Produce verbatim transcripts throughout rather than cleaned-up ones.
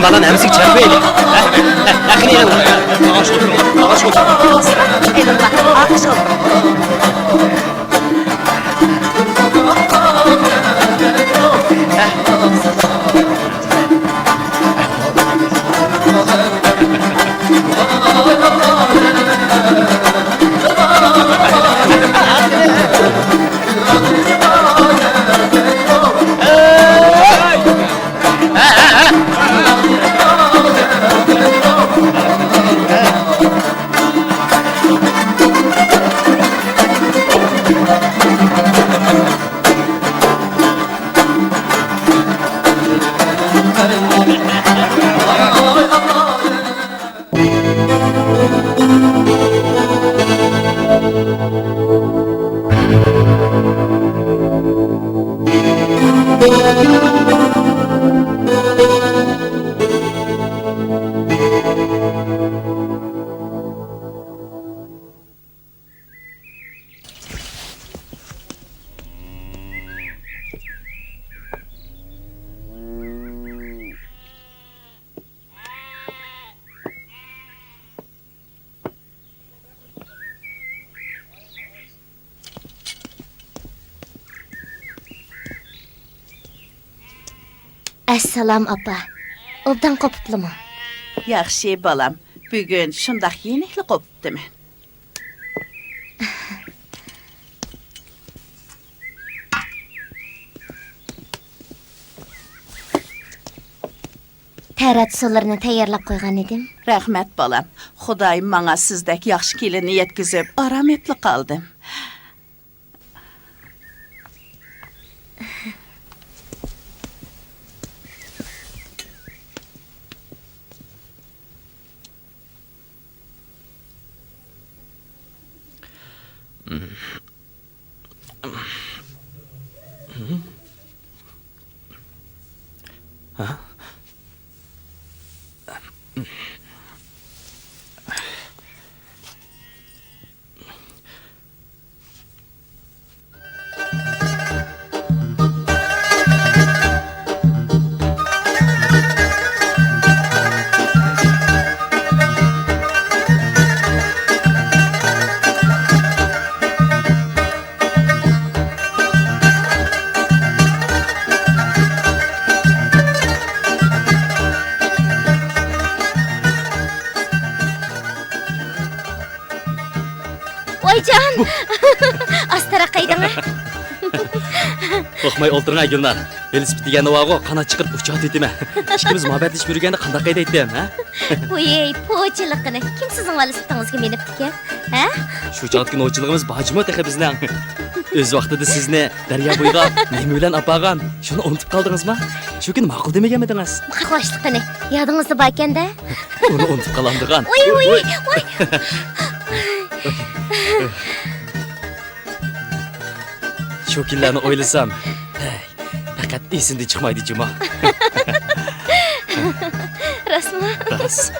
بالىلارنى ھەممىسىگە چاقىرىپ بېرەيلى. ھە؟ ھە، ھە، قېنى ئېلىڭلار. ھە، ئاغاچ ئولتۇرۇڭ. ئاغاچ ئولتۇرۇڭ. ئېلىڭلار، ئاغاچ ئولتۇرۇڭ. ئەسسالام، ئاپا. ئوبدان قوپۇپلىمۇ؟ ياخشى، بالام. بۈگۈن شۇنداق يېنىكلا قوپۇپتىمەن. تەرەت سۇلىرىنى تەييارلاپ قويغان ئىدىم. رەھمەت، بالام. خۇدايىم ماڭا سىزدەك ياخشى كېلىننى يەتكۈزۈپ، ئارام ئېپلا قالدىم. ۋايجان! ئاستىراق ھەيدەڭ. قورقماي ئولتۇرۇڭ، گۈلنار. ۋېلىسىپىت دېگەن ناۋاغۇ، قانات چىقىرىپ ئۇچاتىۋېتىمەن. ئىككىمىز مۇھەببەتلىشىپ يۈرگەندە قانداق ھەيدەيتتىم، ھە؟ ۋۇي، پوچىلىقىنى. كىم سىزنىڭ ۋېلىسىپىتىڭىزگە مىنىپتىكەن، ھە؟ شۇ چاغدىكى نوچىلىقىمىز بار جۇمۇ تېخى بىزنىڭ. ئۆز ۋاقتىدا سىزنى دەريا بويىغا نېمە بىلەن ئاپارغان، شۇنى ئۇنتۇپ قالدىڭىزمۇ؟ شۇ كۈنى ماقۇل دېمىگەنمىدىڭىز؟ قاقلاشلىقىنى يادىڭىزدا باركەن-دە. ئۇنى ئۇنتۇپ قالامدىغان. ۋۇي، ۋۇي، ۋۇي. شۇ كۈنلەرنى ئويلىسام، ھەي، پەقەت ئېسىمدىن چىقمايدۇ جۇمۇ. راستمۇ؟ راست.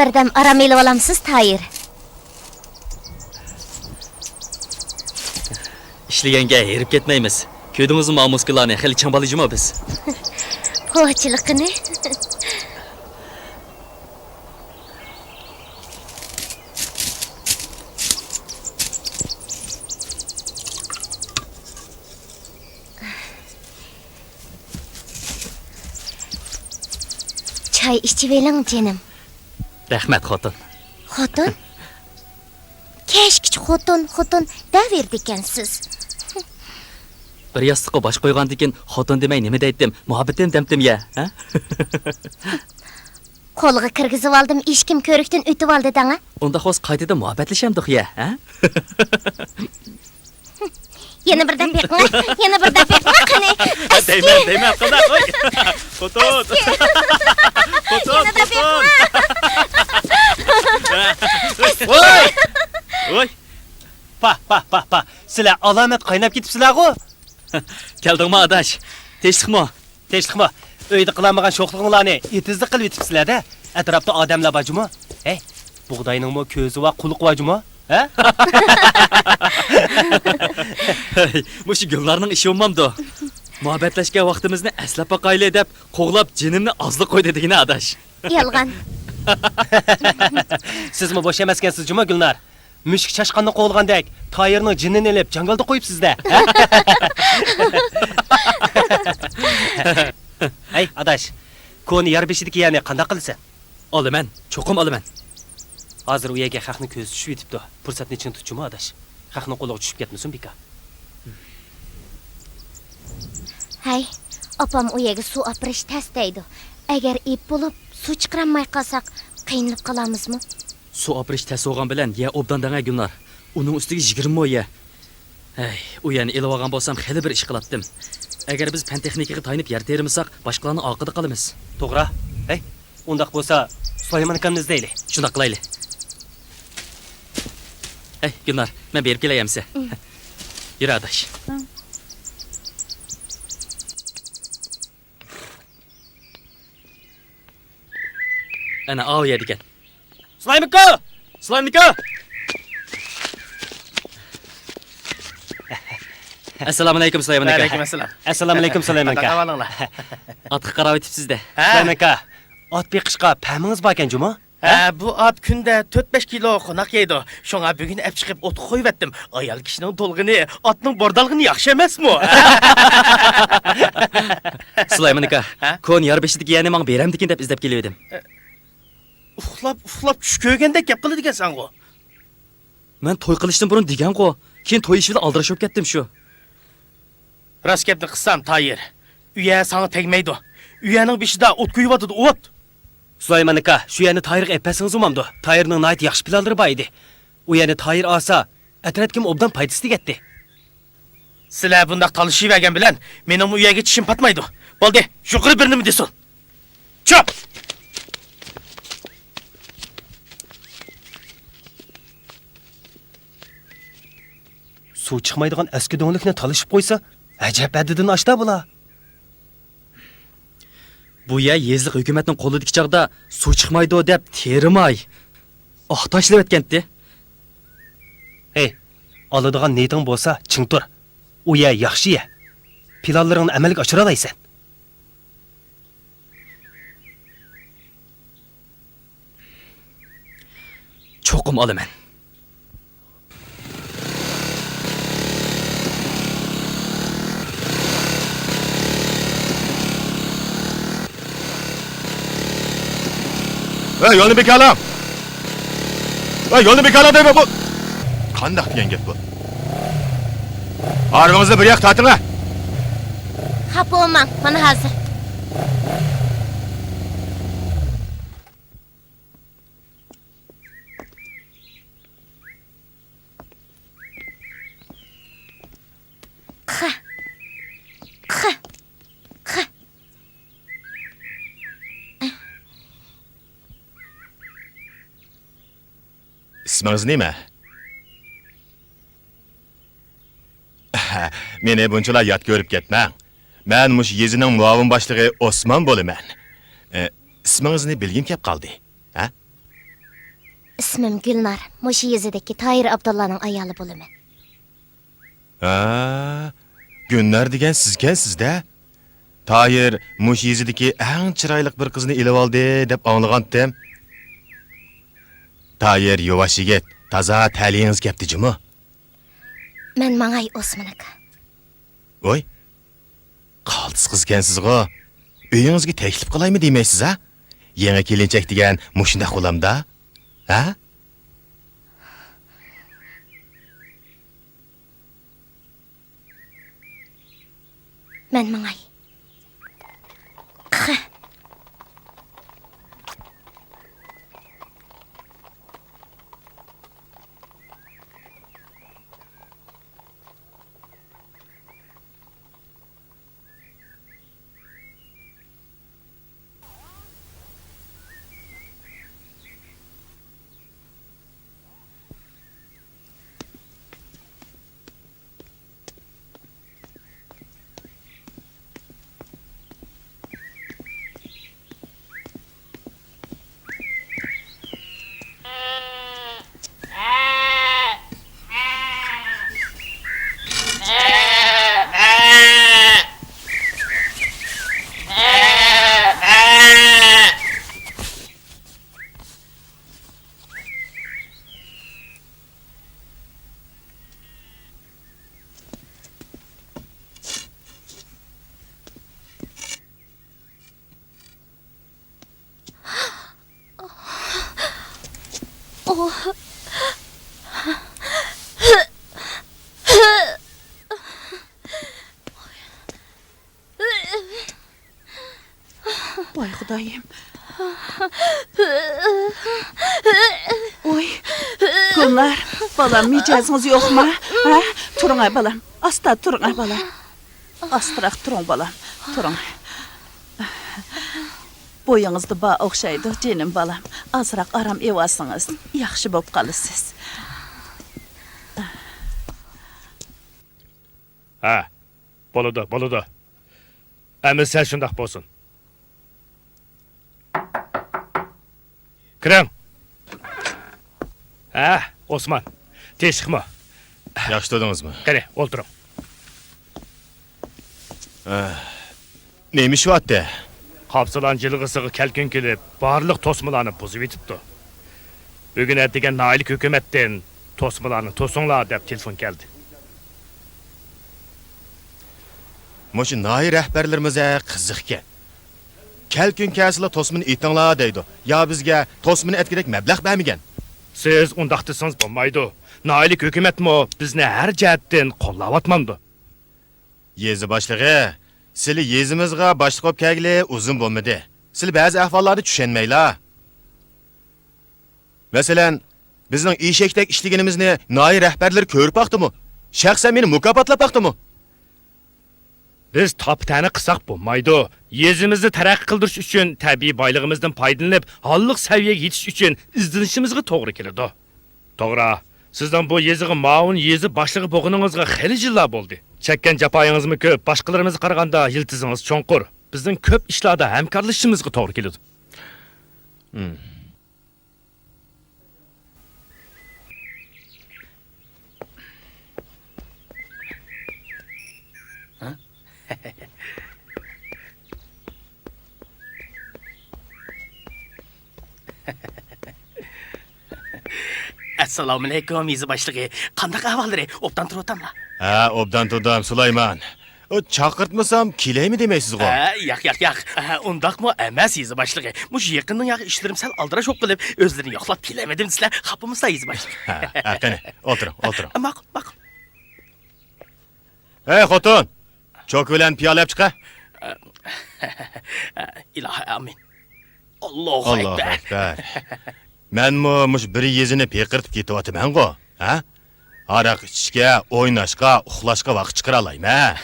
بىردەم ئارام ئېلىۋالامسىز، تايىر؟ ئىشلىگەنگە ھېرىپ كەتمەيمىز. كۆردىڭىزمۇ، مۇسكۇللارنى خېلى چىڭ بالا جۇمۇ بىز. پوچىلىقىنى. چاي ئىچىۋېلىڭ، جېنىم. رەھمەت، خوتۇن. خوتۇن؟ كەچكىچە خوتۇن، خوتۇن دەۋېرىدىكەنسىز. بىر ياستۇققا باش قويغاندىكىن خوتۇن دېمەي نېمە دەيتتىم؟ مۇھەببىتىم دەمتىم يە، ھە؟ قولغا كىرگۈزۈۋالدىم، ھېچكىم كۆرۈكتىن ئۆتۈۋالدى دەڭە. ئۇنداق بولسا قايتىدىن مۇھەببەتلىشەمدۇق يە، ھە؟ يەنە بىر دەپ بېقىڭە، يەنە بىر دەپ بېقىڭە، قېنى. دەيمەن، دەيمەن، قانداق؟ ۋاي! خوتۇن! خوتۇن، يەنە دەپ خوتۇن! بېقىڭە. ۋاي! ۋاي! پا، پا، پا، پا! سىلەر ئالامەت قايناپ كېتىپسىلەرغۇ؟ كەلدىڭمۇ ئاداش؟ تىنچلىقمۇ؟ تىنچلىقمۇ؟ ئۆيدە قىلالمىغان شوخلۇقۇڭلارنى ئېتىزدا قىلىۋېتىپسىلەر-دە. ئەتراپتا ئادەملەر بار جۇمۇ؟ ھەي، بۇغداينىڭمۇ كۆزى بار، قۇلىقى بار جۇمۇ؟ ھە؟ ھەي، مۇشۇ گۈلنارنىڭ ئىشى بولمامدۇ؟ مۇھەببەتلەشكەن ۋاقتىمىزنى ئەسلەپ باقايلى دەپ قوغلاپ جېنىمنى ئازلا قويدى دېگىنە ئاداش. يالغان. سىزمۇ بوش ئەمەسكەنسىز جۇمۇ گۈلنار؟ مۈشۈك چاشقاننى قوغلىغاندەك، تايىرنىڭ جېنىنى ئېلىپ، جاڭگالدا قويۇپسىز-دە. ھەي، ئاداش، كونا يار بېشىدىكى يەرنى قانداق قىلىسەن؟ ئالىمەن، چوقۇم ئالىمەن. ھازىر ئۇ يەرگە خەقنىڭ كۆزى چۈشۈۋېتىپتۇ. پۇرسەتنى چىڭ تۇتچۇمۇ، ئاداش. خەقنىڭ قولىغا چۈشۈپ كەتمىسۇن بىكار. ھەي، ئاپام ئۇ يەرگە سۇ ئاپىرىش تەس دەيدۇ. ئەگەر ئېيىپ بولۇپ، سۇ چىقىرالماي قالساق، قىينىلىپ قالامىزمۇ؟ سۇ ئاپىرىش تەس بولغان بىلەن يەر ئوبدان دەڭە گۈلنار. ئۇنىڭ ئۈستىگە يىگىرمە مو يەر. ھەي، ئۇ يەرنى ئېلىۋالغان بولسام خېلى بىر ئىش قىلاتتىم. ئەگەر بىز پەن تېخنىكىغا تايىنىپ يەر تېرىمىساق، باشقىلارنىڭ ئارقىدا قالىمىز. توغرا. ھەي، ئۇنداق بولسا، سۇلايمان ئاكامنى ئىزدەيلى. شۇنداق قىلايلى. ھەي، گۈلنار، مەن بېرىپ كېلەي ئەمسە. ئۇم. يۈر ئاداش. ئۇم. ئەنە ئاۋۇ يەردىكەن. سۇلايمىكا! سۇلايمىكا! ئەسسالامۇئەلەيكۇم، سۇلايمان ئاكا. ۋەئەلەيكۇم ئەسسالام. ئەسسالامۇئەلەيكۇم، سۇلايمان ئاكا. قانداق ئەھۋالىڭلار؟ ئاتقا قاراۋېتىپسىز-دە. ھە؟ سۇلايمان ئاكا، ئات بېقىشقا پەمىڭىز باركەن جۇمۇ؟ ھە؟ ھە، بۇ ئات كۈندە تۆت-بەش كىلو قوناق يەيدۇ. شۇڭا بۈگۈن ئەپ چىقىپ ئوتقا قويۇۋەتتىم. ئايال كىشىنىڭ تولغىنى ئاتنىڭ بوردالغىنى ياخشى ئەمەسمۇ؟ سۇلايمان ئاكا، ھە؟ كونا يار بېشىدىكى يەرنى ماڭا بېرەمدىكىن دەپ ئىزدەپ كېلىۋىدىم. ئە، ئۇخلاپ، ئۇخلاپ چۈش كۆرگەندەك گەپ قىلىدىكەنسەنغۇ. مەن توي قىلىشتىن بۇرۇن دېگەنغۇ، كېيىن توي ئىشى بىلەن ئالدىراش بولۇپ كەتتىم شۇ. راست گەپنى قىلسام، تايىر، ئۇ يەر ساڭا تەگمەيدۇ. ئۇ يەرنىڭ بېشىدا ئوت كۆيۈۋاتىدۇ، ئوت! سۇلايمان ئاكا، شۇ يەرنى تايىرغا ئېلىپ بەرسىڭىز بولمامدۇ؟ تايىرنىڭ ناھايىتى ياخشى پىلانلىرى بار ئىدى. ئۇ يەرنى تايىر ئالسا، ئەترەتكىمۇ ئوبدان پايدىسى تېگەتتى. سىلەر بۇنداق تالىشىۋەرگەن بىلەن مېنىڭمۇ ئۇ يەرگە چىشىم پاتمايدۇ. بولدى، يۇقىرى بىر نېمە دېسۇن. چاپ! سۇ چىقمايدىغان ئەسكى دۆڭلۈكنى تالىشىپ قويسا، ئەجەب ھەددىدىن ئاشتى بۇلار. بۇ يەر يېزىلىق ھۆكۈمەتنىڭ قولىدىكى چاغدا سۇ چىقمايدۇ دەپ تېرىماي، ئاق تاشلىۋەتكەنتى. ھەي، ئالىدىغان نىيىتىڭ بولسا چىڭ تۇر. ئۇ يەر ياخشى يەر. پىلانلىرىڭنى ئەمەلگە ئاشۇرالايسەن. چوقۇم ئالىمەن. ھەي، يولنى بىكارلاڭ! ھەي، يولنى بىكارلاڭ دەيمەن، بۇ قانداق دېگەن گەپ بۇ؟ ھارۋىڭىزنى بىر ياققا تارتىڭە! خاپا بولماڭ، مانا ھازىر. خە. خە. خە. ئىسمىڭىز نېمە؟ مېنى بۇنچىلا يات كۆرۈپ كەتمەڭ. مەن مۇشۇ يېزىنىڭ مۇئاۋىن باشلىقى ئوسمان بولىمەن. ئە، ئىسمىڭىزنى بىلگۈم كەپ قالدى. ھە؟ ئىسمىم گۈلنار. مۇشۇ يېزىدىكى تاھىر ئابدۇللانىڭ ئايالى بولىمەن. ھە، گۈلنار دېگەن سىزكەنسىز-دە. تاھىر مۇشۇ يېزىدىكى ئەڭ چىرايلىق بىر قىزنى ئېلىۋالدى دەپ ئاڭلىغانتىم. تاھىر يۇۋاش يىگىت، تازا تەلىيىڭىز كەپتۇ جۇمۇ. مەن ماڭاي، ئوسمان ئاكا. ۋوي، قالتىس قىزكەنسىزغۇ. ئۆيىڭىزگە تەكلىپ قىلايمۇ دېمەيسىز ھە؟ يېڭى كېلىنچەك دېگەن مۇشۇنداق بولامدا؟ ھە؟ مەن ماڭاي. خە. ۋاي خۇدايىم. ۋوي، گۈلنار، بالام، مىجەزىڭىز يوقما؟ ھە؟ تۇرۇڭە، بالام. ئاستا تۇرۇڭە، بالام. ئاستىراق تۇرۇڭ، بالام. تۇرۇڭ. بويىڭىزدا بار ئوخشايدۇ، جېنىم بالام. ئازراق ئارام ئېۋالسىڭىز، ياخشى بولۇپ قالىسىز. ھە، بولىدۇ، بولىدۇ. ئەمىسە شۇنداق بولسۇن. كىرىڭ. ھە، ئوسمان. تىنچلىقمۇ؟ ياخشى تۇردىڭىزمۇ؟ قېنى، ئولتۇرۇڭ. ئە، نېمە ئىش بارتتى؟ قاپسىلان جىلغىسىغا كەلكۈن كېلىپ، بارلىق توسمىلارنى بۇزۇۋېتىپتۇ. بۈگۈن ئەتىگەن ناھىيەلىك ھۆكۈمەتتىن توسمىلارنى توسۇڭلار دەپ تېلېفون كەلدى. مۇشۇ ناھىيە رەھبەرلىرىمىز ھە قىزىقكەن. كەلكۈن كەلسىلا توسمىنى ئېتىڭلار دەيدۇ. يا بىزگە توسمىنى ئەتكۈدەك مەبلەغ بەرمىگەن. سىز ئۇنداق دېسىڭىز بولمايدۇ. ناھىيەلىك ھۆكۈمەتمۇ بىزنى ھەر جەھەتتىن قوللاۋاتمامدۇ؟ يېزا باشلىقى، سىلى يېزىمىزغا باشلىق بولۇپ كەلگىلى ئۇزۇن بولمىدى. سىلى بەزى ئەھۋاللارنى چۈشەنمەيلا. مەسىلەن، بىزنىڭ ئېشەكتەك ئىشلىگىنىمىزنى ناھىيە رەھبەرلىرى كۆرۈپ باقتىمۇ؟ شەخسەن مېنى مۇكاپاتلاپ باقتىمۇ؟ بىز تاپا-تەنە قىلساق بولمايدۇ. يېزىمىزنى تەرەققىي قىلدۇرۇش ئۈچۈن، تەبىئىي بايلىقىمىزدىن پايدىلىنىپ، ھاللىق سەۋىيەگە يېتىش ئۈچۈن ئىزدىنىشىمىزغا توغرا كېلىدۇ. توغرا، سىزنىڭ بۇ يېزىغا مۇئاۋىن يېزا باشلىقى بولغىنىڭىزغا خېلى يىللار بولدى. چەككەن جاپايىڭىزمۇ كۆپ، باشقىلىرىمىزغا قارىغاندا يىلتىزىڭىز چوڭقۇر. بىزنىڭ كۆپ ئىشلاردا ھەمكارلىشىشىمىزغا توغرا كېلىدۇ. ئەسسالامۇئەلەيكۇم، يېزا باشلىقى. قانداق ئەھۋاللىرى؟ ئوبدان تۇرۇۋاتاملا؟ ھە، ئوبدان تۇردۇم، سۇلايمان. ئۇ، چاقىرتمىسام كېلەيمۇ دېمەيسىزغۇ؟ ھە، ياق، ياق، ياق. ھە، ئۇنداقمۇ ئەمەس، يېزا باشلىقى. مۇشۇ يېقىندىن ياقى ئىشلىرىم سەل ئالدىراش بولۇپ قېلىپ، ئۆزلىرىنى يوقلاپ كېلەلمىدىم دېسىلە، خاپا بولمىسىلا، يېزا باشلىقى. ھە، ھە، قېنى، ئولتۇرۇڭ، ئولتۇرۇڭ. ماقۇل، ماقۇل. ھەي، خوتۇن! چوكا بىلەن پىيالە ئەپ چىقە. ئىلاھى ئامىن. ئاللاھۇ ئەكبەر. مەنمۇ مۇشۇ بىر يېزىنى پىقىرتىپ كېتىۋاتىمەنغۇ، ھە؟ ھاراق ئىچىشكە، ئويناشقا، ئۇخلاشقا ۋاقىت چىقىرالايمەن.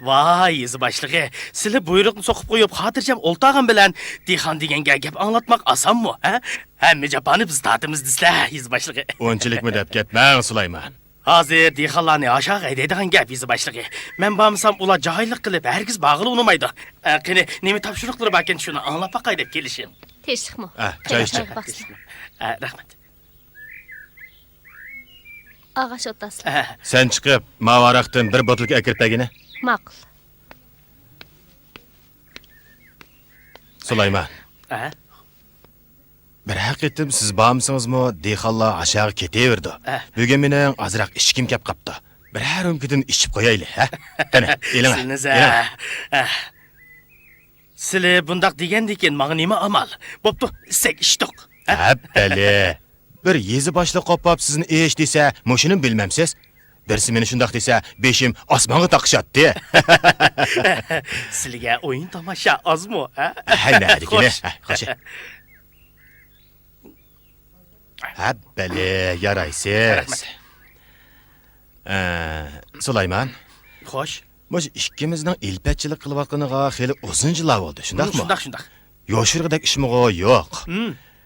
ۋاي، يېزا باشلىقى، سىلى بۇيرۇقنى سوقۇپ قويۇپ، خاتىرجەم ئولتۇرغان بىلەن دېھقان دېگەنگە گەپ ئاڭلاتماق ئاسانمۇ، ھە؟ ھەممە جاپانى بىز تارتىمىز دېسىلە، يېزا باشلىقى. ئۇنچىلىكمۇ دەپ كەتمەڭ، سۇلايمان. ھازىر دېھقانلارنى ھاشاغا ھەيدەيدىغان گەپ، يېزا باشلىقى. مەن بارمىسام، ئۇلار جاھىللىق قىلىپ، ھەرگىز بارغىلى ئۇنىمايدۇ. ئە، قېنى، نېمە تاپشۇرۇقلىرى باركەن، شۇنى ئاڭلاپ باقاي دەپ كېلىشىم. تىنچلىقمۇ؟ ئە، چاي ئىچىڭ. ئە، رەھمەت. ئاغاش ئولتۇرسىلا. ئە. سەن چىقىپ، ماۋۇ ھاراقتىن بىر بوتۇلكا ئەكىرىپ بەرگىنە. ماقۇل. سۇلايمان. ئە؟ بىرەر قېتىم سىز بارمىسىڭىزمۇ، دېھقانلار ھاشاغا كېتىۋېرىدۇ. ئە. بۈگۈن مېنىڭ ئازراق ئىچكۈم كەپ قاپتۇ. بىرەر رۆمكىدىن ئىچىپ قويايلى، ھە؟ قېنى، ئېلىڭە، سىلنىزە. ئېلىڭە. ئە. سىلى بۇنداق دېگەندىكىن ماڭا نېمە ئامال؟ بوپتۇ، ئىچسەك ئىچتۇق. ھە؟ ھەپپەلى. بىر يېزا باشلىقى قوپاپ سىزنى ئېش دېسە، مۇشۇنىمۇ بىلمەمسىز؟ بىرسى مېنى شۇنداق دېسە، بېشىم ئاسمانغا تاقىشاتتى. سىلىگە ئويۇن تاماشا ئازمۇ، ھە؟ ھەي، نەدىكىنى؟ خوش. ھە، خوش. ھەپپەلى، يارايسىز. رەھمەت. ئە، سۇلايمان. خوش. مۇشۇ ئىككىمىزنىڭ ئىلپەتچىلىك قىلىۋاتقىنىغا خېلى ئۇزۇن يىللار بولدى، شۇنداقمۇ؟ شۇنداق، شۇنداق. يوشۇرغۇدەك ئىشمىغۇ يوق.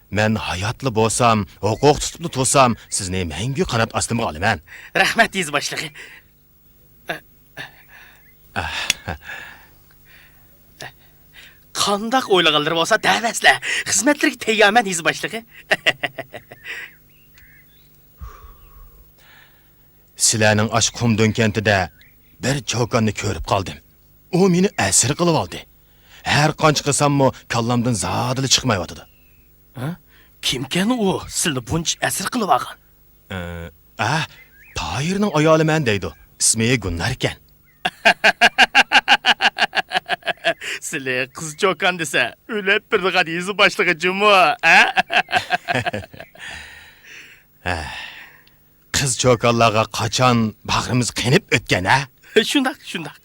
مەن ھاياتلا بولسام، ھوقۇق تۇتۇپلا تۇرسام، سىزنى مەڭگۈ قانات ئاستىمغا ئالىمەن. رەھمەت، يېزا باشلىقى. قانداق ئويلىغانلىرى بولسا دەۋەرسىلە. خىزمەتلىرىگە تەييارمەن، يېزا باشلىقى. سىلەرنىڭ ئاشۇ قۇمدۆڭ كەنتىدە بىر چوكاننى كۆرۈپ قالدىم. ئۇ مېنى ئەسىر قىلىۋالدى. ھەر قانچە قىلساممۇ كاللامدىن زادىلا چىقمايۋاتىدۇ. ھە؟ كىمكەن ئۇ سىلنى بۇنچە ئەسىر قىلىۋالغان؟ ئە، ئە، تاھىرنىڭ ئايالىمەن دەيدۇ. ئىسمى گۈلنار ئىكەن. سىلى قىز چوكان دېسە، ئۆلۈپ بېرىدىغان يېزا باشلىقى جۇمۇ، ھە؟ ھە. قىز چوكانلارغا قاچان باغرىمىز قېنىپ ئۆتكەن، ھە؟ شۇنداق، شۇنداق.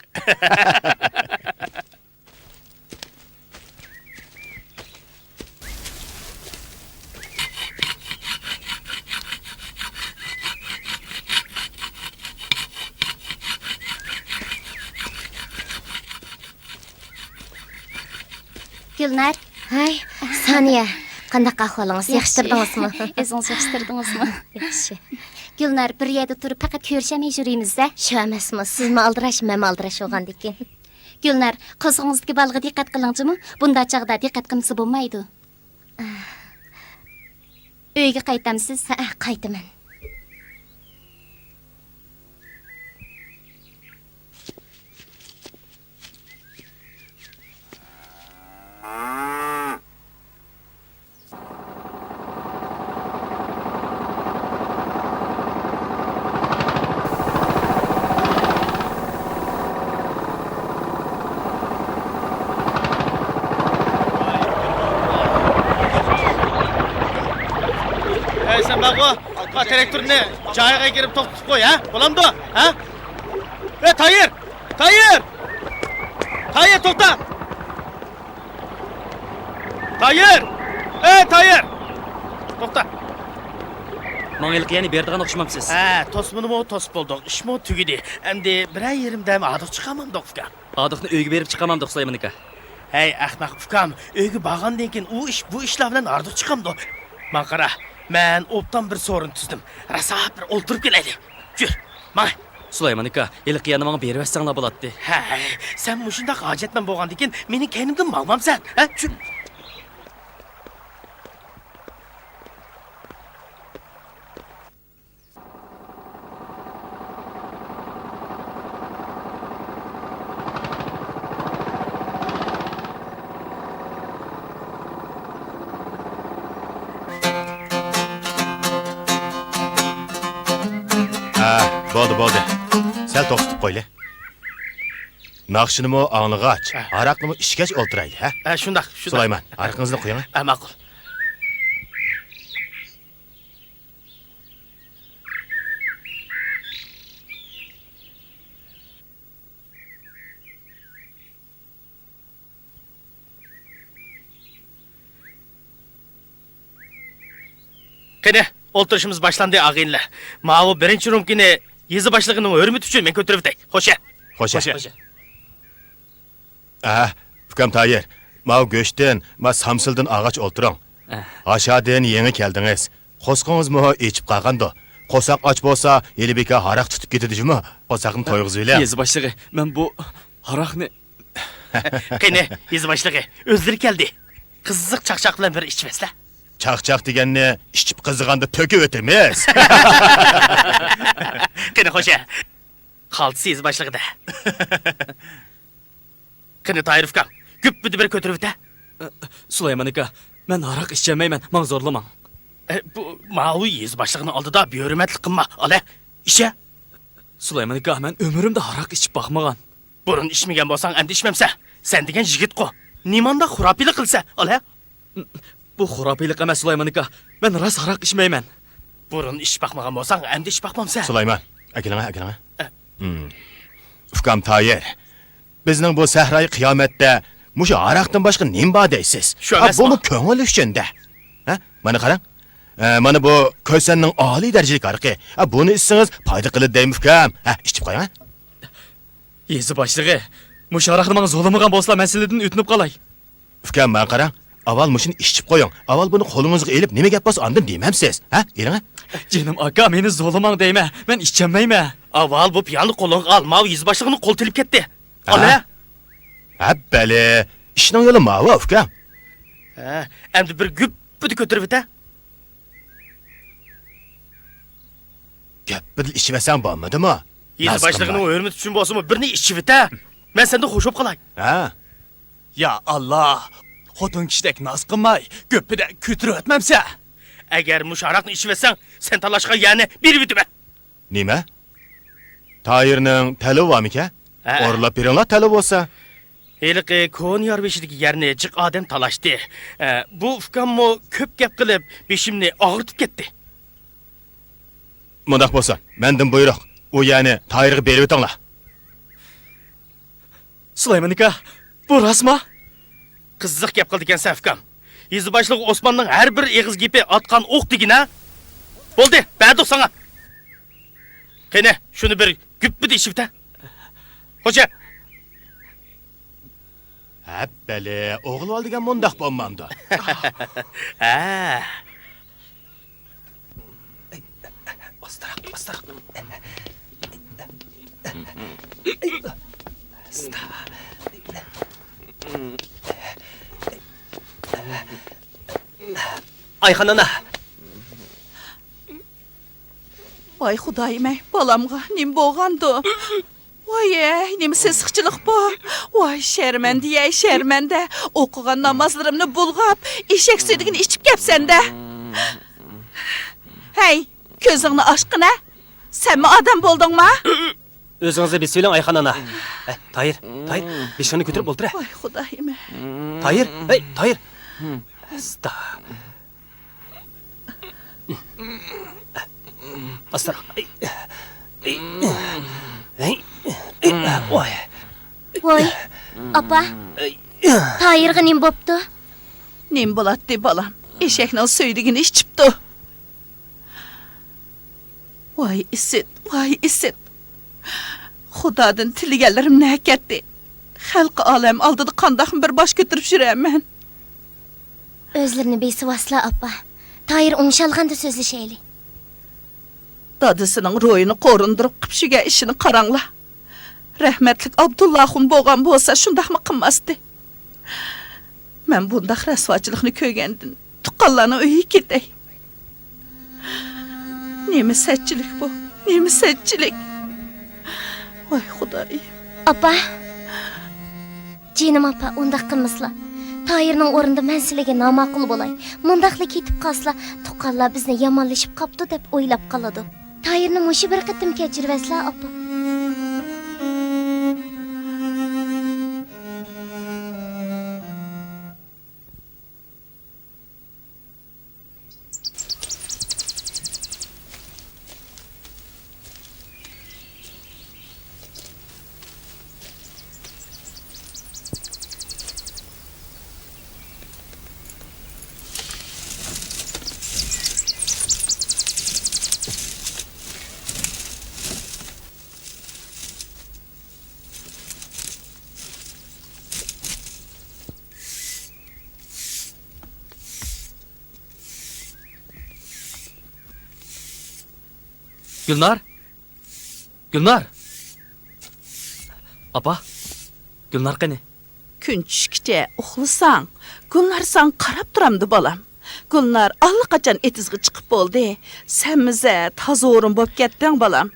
گۈلنار. ھەي، سانىيە، قانداق ئەھۋالىڭىز؟ ياخشى. ياخشى تۇردىڭىزمۇ؟ ئۆزىڭىز ياخشى تۇردىڭىزمۇ؟ ياخشى. گۈلنار، بىر يەردە تۇرۇپ پەقەت كۆرۈشەلمەي يۈرىمىز-دە. شۇ ئەمەسمۇ، سىزمۇ ئالدىراش، مەنمۇ ئالدىراش بولغاندىكىن. گۈلنار، قورسىقىڭىزدىكى بالىغا دىققەت قىلىڭچىمۇ؟ بۇنداق چاغدا دىققەت قىلمىسا بولمايدۇ. ئۆيگە قايتامسىز؟ ھەئە، قايتىمەن. ئەي، سەن بارغۇ، تىراكتورنى جايىغا كىرىپ توختىتىپ قوي، ھە؟ بولامدۇ؟ ھە؟ ئەي، تايىر! تايىر! تايىر، توختا! تايىر! ئەي، تايىر! توختا! ماڭا ھېلىقى يەرنى بېرىدىغان ئوخشىمامسىز؟ ھە، توسمىنىمۇ توسۇپ بولدۇق، ئىشمۇ تۈگىدى. ئەمدى بىرەر يېرىم دەم ھاردۇق چىقارمامدۇق، ئۇكا؟ ھاردۇقنى ئۆيگە بېرىپ چىقارمامدۇق، سۇلايمان ئاكا. ھەي، ئەخمەق ئۇكام، ئۆيگە بارغاندىن كېيىن ئۇ ئىش، بۇ ئىشلار بىلەن ھاردۇق چىقامدۇ؟ ماڭا قارا، مەن ئوبدان بىر سورۇن تۈزدۈم. راسا بىر ئولتۇرۇپ كېلەيلى. يۈر، ماڭە. سۇلايمان ئاكا، ھېلىقى يەرنى ماڭا بېرىۋەتسەڭلار بولاتتى. ھەي، سەن مۇشۇنداق ھاجەتمەن بولغاندىكىن مېنىڭ كەينىمدىن ماڭمامسەن، ھە؟ يۈر. ھە، بولدى، بولدى. سەل توختىتىپ قويلى. ناخشىنىمۇ ئاڭلىغاچ، ھە، ھاراقنىمۇ ئىچكەچ ئولتۇرايلى، ھە؟ ھە، شۇنداق، شۇنداق. سۇلايمان، ھاراقىڭىزنى قۇيۇڭ. ھە، ماقۇل. قېنى، ئولتۇرۇشىمىز باشلاندى، ئاغىنىلەر. ماۋۇ بىرىنچى رومكىنى يېزا باشلىقىنىڭ ھۆرمىتى ئۈچۈن مەن كۆتۈرۈۋېتەي. خوشە. خوشە. خوشە. ئە، ئۇكام تايىر، ماۋۇ گۆشتىن، ما سامسىلدىن ئالغاچ ئولتۇرۇڭ. ئە. ھاشادىن يېڭى كەلدىڭىز. قورسىقىڭىزمۇ ئېچىپ قالغاندۇ؟ قورساق ئاچ بولسا، ھېلى بىكار ھاراق تۇتۇپ كېتىدۇ جۇمۇ. قورساقنى تويغۇزۇۋېلىڭ. يېزا باشلىقى، مەن بۇ ھاراقنى. قېنى، يېزا باشلىقى، ئۆزلىرى كەلدى. قىزىق چاقچاق بىلەن بىر ئىچىۋەتسىلە. چاقچاق دېگەننى ئىچىپ قىزىغاندا تۆكۈۋېتىمىز. قېنى، خوشە. قالتىسى يېزا باشلىقىدا. قېنى، تايىر ئۇكام، گۈپپىدە بىر كۆتۈرۈۋېتە. ئە، سۇلايمان ئاكا، مەن ھاراق ئىچەلمەيمەن، ماڭا زورلىماڭ. ئە، بۇ، ماۋۇ يېزا باشلىقىنىڭ ئالدىدا بىھۆرمەتلىك قىلما، ئالە، ئىچە. سۇلايمان ئاكا، مەن ئۆمرۈمدە ھاراق ئىچىپ باقمىغان. بۇرۇن ئىچمىگەن بولساڭ، ئەمدى ئىچمەمسە؟ سەن دېگەن يىگىتقۇ. نېمانداق خۇراپىيلىق قىلسا، ئالە. بۇ خۇراپىيلىق ئەمەس، سۇلايمان ئاكا. مەن راست ھاراق ئىچمەيمەن. بۇرۇن ئىچىپ باقمىغان بولساڭ، ئەمدى ئىچىپ باقمامسەن؟ سۇلايمان، ئەكېلىڭە، ئەكېلىڭە. ئە. ھىم. ئۇكام تايىر، بىزنىڭ بۇ سەھرايى قىيامەتتە مۇشۇ ھاراقتىن باشقا نېمە بار دەيسىز؟ شۇ ئا، ئەمەسمۇ؟ بۇمۇ كۆڭۈل ئۈچۈن-دە. ھە؟ مانا قاراڭ. ئە، مانا بۇ كۆسەننىڭ ئالىي دەرىجىلىك ھارىقى. ھە، بۇنى ئىچسىڭىز پايدا قىلىدۇ دەيمەن ئۇكام. ھە، ئىچىپ قويۇڭ، ھە. يېزا باشلىقى، مۇشۇ ھاراقنى ماڭا زورلىمىغان بولسىلا، مەن سىلەردىن ئۆتۈنۈپ قالاي. ئۇكام، ماڭا قاراڭ. ئاۋۋال مۇشۇنى ئىچىپ قويۇڭ. ئاۋۋال بۇنى قولىڭىزغا ئېلىپ، نېمە گەپ بولسا ئاندىن دېمەمسىز. ھە؟ ئېلىڭە. جېنىم ئاكا، مېنى زورلىماڭ دەيمەن. مەن ئىچەلمەيمەن. ئاۋۋال بۇ پىيالىنى قولۇڭغا ئال. ماۋۇ يېزا باشلىقىنىڭ قولى تېلىپ كەتتى. ھە؟ ئالە. ھەببەلى. ئىشنىڭ يولى ماۋۇ، ئۇكام. ھە، ئەمدى بىر گۈپپىدە كۆتۈرۈۋېتە. گەپپىدە ئىچىۋەتسەڭ بولمىدىمۇ؟ يېزا باشلىقىنىڭ ھۆرمىتى ئۈچۈن بولسىمۇ بىرنى ئىچىۋېتە. مەن سەندىن خوش بولۇپ قالاي. ھە؟ يا ئاللا! خوتۇن كىشىدەك ناز قىلماي، گۈپپىدە كۆتۈرۈۋەتمەمسە؟ ئەگەر مۇشۇ ھاراقنى ئىچىۋەتسەڭ، سەن تالاشقان يەرنى بېرىۋېتىمەن. نېمە؟ تاھىرنىڭ تەلىۋى بارمىكەن؟ ھە. ئورۇنلاپ بېرىڭلار، تەلىۋى بولسا. ھېلىقى كونا يار بېشىدىكى يەرنى جىق ئادەم تالاشتى. ئە، بۇ ئۇكاممۇ كۆپ گەپ قىلىپ، بېشىمنى ئاغرىتىپ كەتتى. مۇنداق بولسۇن، مەندىن بۇيرۇق، ئۇ يەرنى تاھىرغا بېرىۋېتىڭلار. سۇلايمان ئاكا، بۇ راستمۇ؟ قىزىق گەپ قىلىدىكەنسەن، ئۇكام. يېزا باشلىقى ئوسماننىڭ ھەر بىر ئېغىز گېپى ئاتقان ئوق دېگىنە. بولدى، بەردۇق ساڭا. قېنى، شۇنى بىر گۈپپىدە ئىچىۋېتە. خوجا. ھەپپەلى، ئوغۇل بالا دېگەن مۇنداق بولمامدۇ؟ ھە. ئاستىراق، ئاستىراق. ئايخان ئانا. ۋاي خۇدايىم-ئەي، بالامغا نېمە بولغاندۇ؟ ۋاي-ئەي، نېمە سېسىقچىلىق بۇ؟ ۋاي شەرمەندە-يەي، شەرمەندە! ئوقۇغان نامازلىرىمنى بۇلغاپ، ئېشەك سۈيدۈكىنى ئىچىپ كەپسەن-دە! ھەي، كۆزۈڭنى ئاچقىنە! سەنمۇ ئادەم بولدۇڭما؟ ئۆزىڭىزنى بېسىۋېلىڭ، ئايخان ئانا. ھە، تاھىر، تاھىر، بېشىڭنى كۆتۈرۈپ ئولتۇر، ھە. ۋاي خۇدايىم-ئەي! تاھىر، ھەي، تاھىر! ئاستا. ئاستىراق. ۋاي، ئاپا، تاھىرغا نېمە بوپتۇ؟ نېمە بولاتتى، بالام؟ ئېشەكنىڭ سۈيدۈكىنى ئىچىپتۇ. ۋاي ئىسىت، ۋاي ئىسىت! خۇدادىن تىلىگەنلىرىم نەگە كەتتى؟ خەلقى ئالەم ئالدىدا قانداقمۇ بىر باش كۆتۈرۈپ يۈرەمەن؟ ئۆزلىرىنى بېسىۋالسىلا، ئاپا. تاھىر ئوڭشالغاندا سۆزلىشەيلى. دادىسىنىڭ روھىنى قورۇندۇرۇپ قىپشۈگەن ئىشىنى قاراڭلار. رەھمەتلىك ئابدۇللاخۇن بولغان بولسا شۇنداقمۇ قىلماستى. مەن بۇنداق رەسۋاچىلىقنى كۆرگەندىن تۇغقانلارنىڭ ئۆيىگە كېتەي. نېمە سەتچىلىك بۇ؟ نېمە سەتچىلىك؟ ۋاي خۇدايىم. ئاپا! جېنىم ئاپا، ئۇنداق قىلمىسىلا. تاھىرنىڭ ئورنىدا مەن سىلىگە ناماقۇل بولاي. مۇنداقلا كېتىپ قالسىلا، تۇغقانلار بىزنى يامانلىشىپ قاپتۇ دەپ ئويلاپ قالىدۇ. تاھىرنى مۇشۇ بىر قېتىم كەچۈرۈۋەتسىلا، ئاپا. گۈلنار! گۈلنار! ئاپا، گۈلنار قېنى؟ كۈن چۈشكىچە ئۇخلىساڭ، گۈلنار ساڭا قاراپ تۇرامدۇ، بالام؟ گۈلنار ئاللىقاچان ئېتىزغا چىقىپ بولدى. سەن مىزە تازا ھۇرۇن بولۇپ كەتتىڭ، بالام.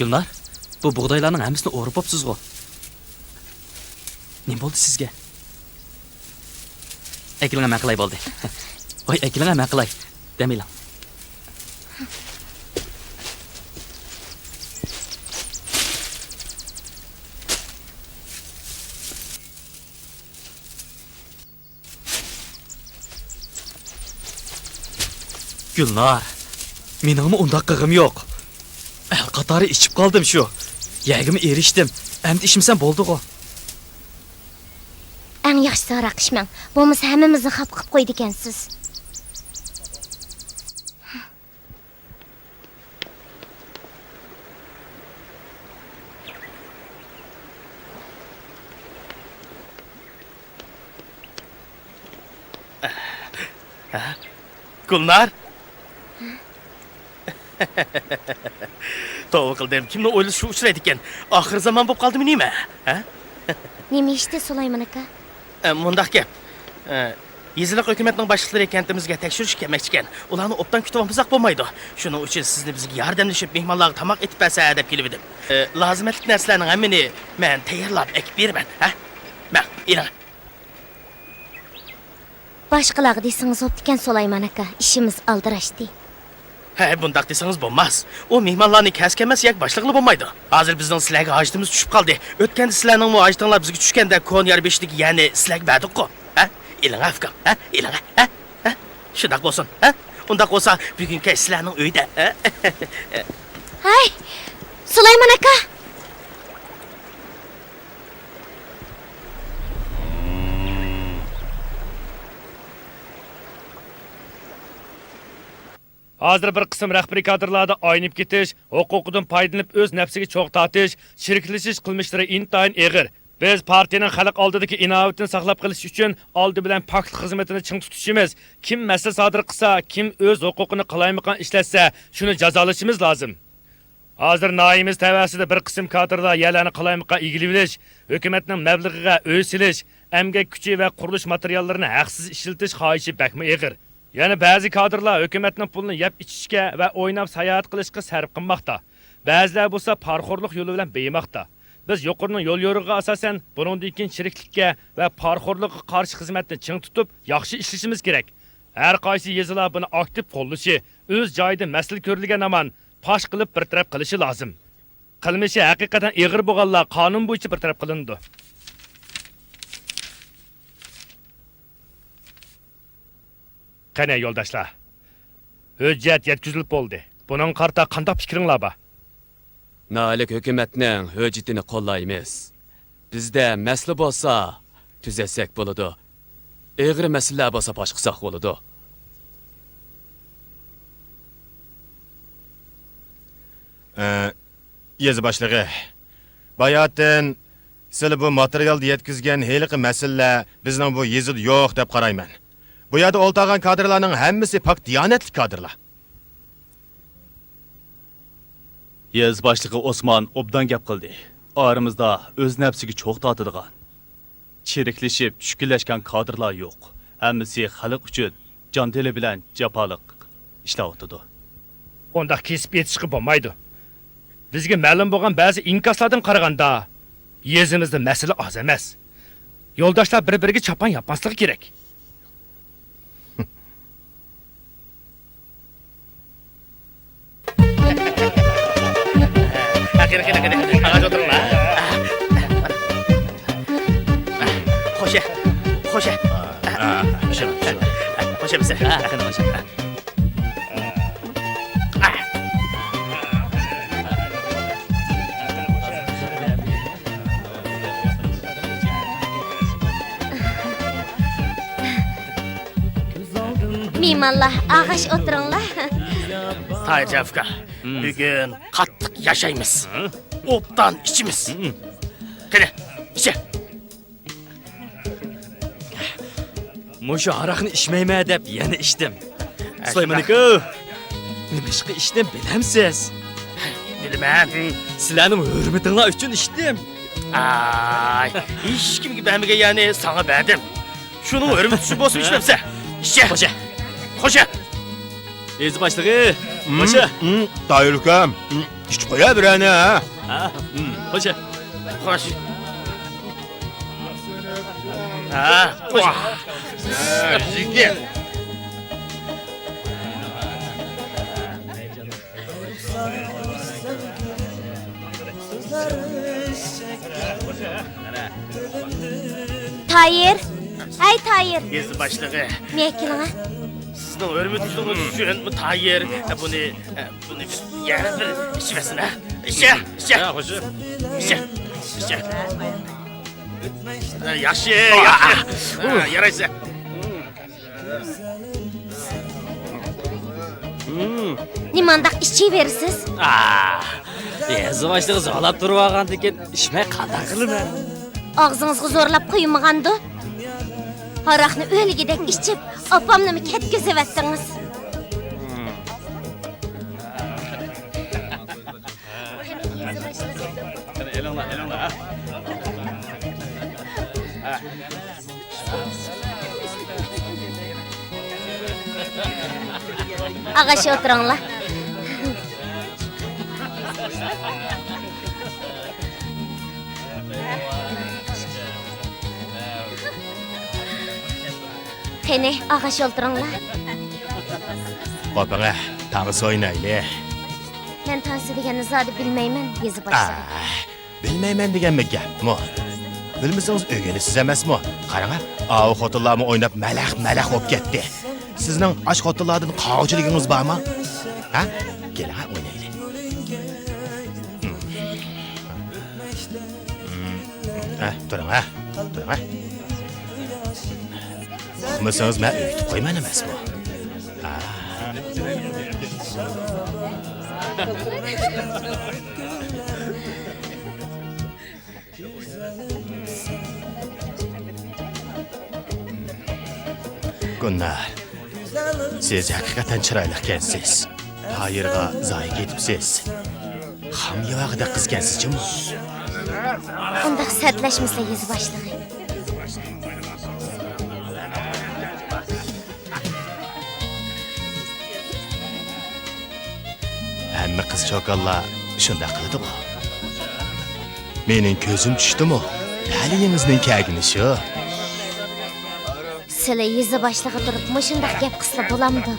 گۈلنار، بۇ بۇغدايلارنىڭ ھەممىسىنى ئورۇپ بوپسىزغۇ؟ نېمە بولدى سىزگە؟ ئەكېلىڭە، مەن قىلاي، بولدى. ۋاي، ئەكېلىڭە، مەن قىلاي. دەم ئېلىڭ. گۈلنار، مېنىڭمۇ ئۇنداق قىلغۇم يوق. ئەل قاتارى ئىچىپ قالدىم شۇ. يەرگىمۇ ئېرىشتىم. ئەمدى ئىچمىسەم بولدىغۇ. ئەڭ ياخشىسى ھاراق ئىچمەڭ. بولمىسا ھەممىمىزنى خاپا قىلىپ قويىدىكەنسىز. ھە؟ گۈلنار؟ توۋا قىلدىم، كىمنىڭ ئويلىشىشىغا ئۇچرايدىكەن؟ ئاخىر زامان بولۇپ قالدىمۇ نېمە؟ ھە؟ نېمە ئىشتى، سۇلايمان ئاكا؟ ئە، مۇنداق گەپ. ئە، يېزىلىق ھۆكۈمەتنىڭ باشلىقلىرى كەنتىمىزگە تەكشۈرۈشكە كەلمەكچىكەن. ئۇلارنى ئوبدان كۈتۈۋالمىساق بولمايدۇ. شۇنىڭ ئۈچۈن سىزنى بىزگە ياردەملىشىپ، مېھمانلارغا تاماق ئېتىپ بەرسە دەپ كېلىۋىدىم. ئە، لازىمەتلىك نەرسىلەرنىڭ ھەممىنى مەن تەييارلاپ ئەكىپ بېرىمەن. ھە؟ مەن، ئېلىڭ. باشقىلارغا دېسىڭىز بوپتىكەن، سۇلايمان ئاكا، ئىشىمىز ئالدىراشتى. ھەي، بۇنداق دېسىڭىز بولماس. ئۇ مېھمانلارنى كەس-كەمەس يەك باشلىغىلى بولمايدۇ. ھازىر بىزنىڭ سىلەرگە ھاجىتىمىز چۈشۈپ قالدى. ئۆتكەندە سىلەرنىڭمۇ ھاجىتىڭلار بىزگە چۈشكەندە كونا يار بېشىدىكى يەرنى سىلەرگە بەردۇققۇ. ھە؟ ئېلىڭە، ئۇكام. ھە؟ ئېلىڭە. ھە؟ ھە؟ شۇنداق بولسۇن. ھە؟ ئۇنداق بولسا بۈگۈن كەچ سىلەرنىڭ ئۆيدە. ھە؟ ھەي، سۇلايمان ئاكا! ھازىر بىر قىسىم رەھبىرىي كادىرلاردا ئاينىپ كېتىش، ھوقۇقىدىن پايدىلىنىپ ئۆز نەپسىگە چوغ تارتىش، چىرىكلىشىش قىلمىشلىرى ئىنتايىن ئېغىر. بىز پارتىيىنىڭ خەلق ئالدىدىكى ئىناۋىتىنى ساقلاپ قېلىش ئۈچۈن ئالدى بىلەن پاكلىق خىزمىتىنى چىڭ تۇتۇشىمىز. كىم مەسىلە سادىر قىلسا، كىم ئۆز ھوقۇقىنى قالايمىقان ئىشلەتسە، شۇنى جازالىشىمىز لازىم. ھازىر ناھىيىمىز تەۋەسىدە بىر قىسىم كادىرلار يەرلەرنى قالايمىقان ئىگىلىۋېلىش، ھۆكۈمەتنىڭ مەبلىغىغا ئۆي سېلىش، ئەمگەك كۈچى ۋە قۇرۇلۇش ماتېرىياللىرىنى ھەقسىز ئىشلىتىش خاھىشى بەكمۇ ئېغىر. يەنە بەزى كادىرلار ھۆكۈمەتنىڭ پۇلىنى يەپ ئىچىشكە ۋە ئويناپ ساياھەت قىلىشقا سەرپ قىلماقتا. بەزىلەر بولسا پارىخورلۇق يولى بىلەن بېيىماقتا. بىز يۇقىرىنىڭ يوليورۇقىغا ئاساسەن، بۇنىڭدىن كېيىن چىرىكلىككە ۋە پارىخورلۇققا قارشى خىزمەتنى چىڭ تۇتۇپ، ياخشى ئىشلىشىمىز كېرەك. ھەر قايسى يېزىلار بۇنى ئاكتىپ قوللىشى، ئۆز جايىدا مەسىلە كۆرۈلگەن ھامان پاش قىلىپ بىر تەرەپ قىلىشى لازىم. قىلمىشى ھەقىقەتەن ئېغىر بولغانلار قانۇن بويىچە بىر تەرەپ قىلىنىدۇ. قېنى، يولداشلار، ھۆججەت يەتكۈزۈلۈپ بولدى. بۇنىڭغا قارىتا قانداق پىكرىڭلار بار؟ ناھىيەلىك ھۆكۈمەتنىڭ ھۆججىتىنى قوللايمىز. بىزدە مەسىلە بولسا، تۈزەتسەك بولىدۇ. ئېغىر مەسىلىلەر بولسا پاش قىلساق بولىدۇ. ئە، يېزا باشلىقى، باياتىن سىلى بۇ ماتېرىيالدا يەتكۈزگەن ھېلىقى مەسىلىلەر بىزنىڭ بۇ يېزىدا يوق دەپ قارايمەن. بۇ يەردە ئولتۇرغان كادىرلارنىڭ ھەممىسى پاك دىيانەتلىك كادىرلار. يېزا باشلىقى ئوسمان ئوبدان گەپ قىلدى. ئارىمىزدا ئۆز نەپسىگە چوغ تارتىدىغان، چىرىكلىشىپ چۈشكۈنلەشكەن كادىرلار يوق. ھەممىسى خەلق ئۈچۈن جان تېنى بىلەن جاپالىق ئىشلەۋاتىدۇ. ئۇنداق كېسىپ ئېيتىشقا بولمايدۇ. بىزگە مەلۇم بولغان بەزى ئىنكاسلاردىن قارىغاندا، يېزىمىزدا مەسىلە ئاز ئەمەس. يولداشلار بىر-بىرىگە چاپان ياپماسلىقى كېرەك. قېنى، قېنى، قېنى، ئاغاچ ئولتۇرۇڭلار. خوشە، خوشە. خوشە بىسە. قېنى، خوشە. مېھمانلار، ئاغاچ ئولتۇرۇڭلار. تاھىرجان ئۇكا، بۈگۈن قاتتىق ياشايمىز. ئوبدان ئىچىمىز. قېنى، ئىچە. مۇشۇ ھاراقنى ئىچمەيمەن دەپ يەنە ئىچتىم. سۇلايمان ئاكا، نېمىشقا ئىچتىم بىلەمسىز؟ بىلىمەن. سىلەرنىڭ ھۆرمىتىڭلار ئۈچۈن ئىچتىم. ئاي، ھېچكىمگە بەرمىگەن يەرنى ساڭا بەردىم. شۇنىڭ ھۆرمىتى ئۈچۈن بولسۇن ئىچمەپسەن. ئىچە. خوشە. خوشە. يېزا باشلىقى، خوشە. تاھىر ئۇكام، ئىچىپ قويە بىرەرنى، ھە؟ ھە، خوشە. خوش. ھە، خوش. يىگىت. تايىر! ھەي، تايىر! يېزا باشلىقى. مېيەككىلىڭە. سىزنىڭ ھۆرمىتىڭىز ئۈچۈن تايىر بۇنى، بۇنى بىر يەنە بىر ئىچىۋەرسۇن، ھە؟ ئىچە، ئىچە. ھە، خوش. ئىچە، ئىچە. ھە، ياخشى، ياخشى. ھە، يارايسەن. نېمانداق ئىچىۋېرىسىز؟ ئاھ، يېزا باشلىقى زورلاپ تۇرۇۋالغاندىن كېيىن ئىچمەي قانداق قىلىمەن؟ ئاغزىڭىزغا زورلاپ قۇيمىغاندۇ؟ ھاراقنى ئۆلگۈدەك ئىچىپ، ئاپامنىمۇ كەتكۈزۈۋەتتىڭىز. قېنى، ئېلىڭلار، ئېلىڭلار، ھە. ئاغاچ ئولتۇرۇڭلار. قېنى، ئاغاچ ئولتۇرۇڭلار. قوپىڭە. تانسا ئوينايلى. مەن تانسا دېگەننى زادى بىلمەيمەن، يېزا باشلىقى. ئاھ، بىلمەيمەن دېگەنمۇ گەپمۇ؟ بىلمىسىڭىز ئۆگىنىسىز ئەمەسمۇ؟ قاراڭا، ئاۋۇ خوتۇنلارمۇ ئويناپ مەلەخ-مەلەخ بولۇپ كەتتى. سىزنىڭ ئاش خوتۇنلاردىن قاغۇچىلىكىڭىز بارمۇ؟ ھە؟ كېلىڭە، ئوينايلى. ھە، تۇرۇڭ، ھە. تۇرۇڭ، ھە. ئۇقمىسىڭىز، مەن ئۆگىتىپ قويىمەن ئەمەسمۇ؟ ھە. گۈلنار، سىز ھەقىقەتەن چىرايلىقكەنسىز. تاھىرغا زايى كېتىپسىز. خام ياۋاغىدەك قىزكەنسىز جۇمۇ. ئۇنداق سەتلەشمىسە، يېزا باشلىقى. ھەممە قىز-چوكانلار شۇنداق قىلىدىغۇ. مېنىڭ كۆزۈم چۈشتىمۇ؟ تەلىيىڭىزنىڭ كەلگىنى شۇ. سىلى يېزا باشلىقى تۇرۇپ مۇشۇنداق گەپ قىلسا بولامدۇ؟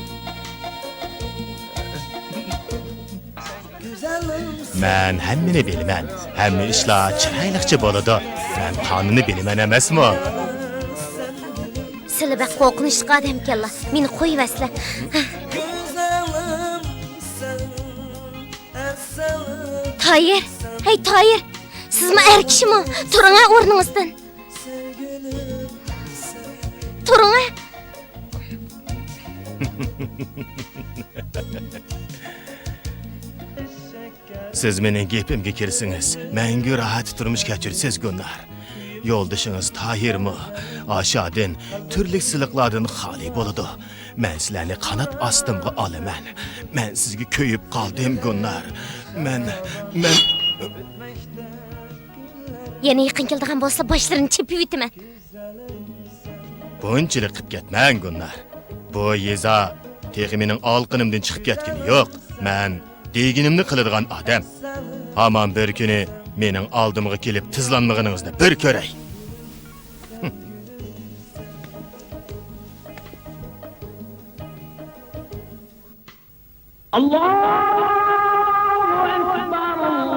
مەن ھەممىنى بىلىمەن. ھەممە ئىشلار چىرايلىقچە بولىدۇ. مەن قانۇننى بىلىمەن ئەمەسمۇ؟ سىلى بەك قورقۇنچلۇق ئادەمكەنلا. مېنى قويۇۋەتسىلە. تايىر! ھەي، تايىر! سىزمۇ ئەر كىشىمۇ؟ تۇرۇڭە ئورنىڭىزدىن! تۇرۇڭە! سىز مېنىڭ گېپىمگە كىرسىڭىز، مەڭگۈ راھەت تۇرمۇش كەچۈرىسىز، گۈلنار. يولدىشىڭىز تاھىرمۇ ئاشادىن، تۈرلۈك سىلىقلاردىن خالىي بولىدۇ. مەن سىلەرنى قانات ئاستىمغا ئالىمەن. مەن سىزگە كۆيۈپ قالدىم، گۈلنار. مەن، مەن. يەنە يېقىن كېلىدىغان بولسا، باشلىرىنى چېپىۋېتىمەن. بۇنچىلىك قىپ كەتمەڭ، گۈلنار. بۇ يېزا تېخى مېنىڭ ئالىقىنىمدىن چىقىپ كەتكىنى يوق. مەن دېگىنىمنى قىلىدىغان ئادەم. ھامان بىر كۈنى مېنىڭ ئالدىمغا كېلىپ تىزلانمىغىنىڭىزنى بىر كۆرەي. ئاللاھۇ ئەكبەر، ئاللاھۇ ئەكبەر،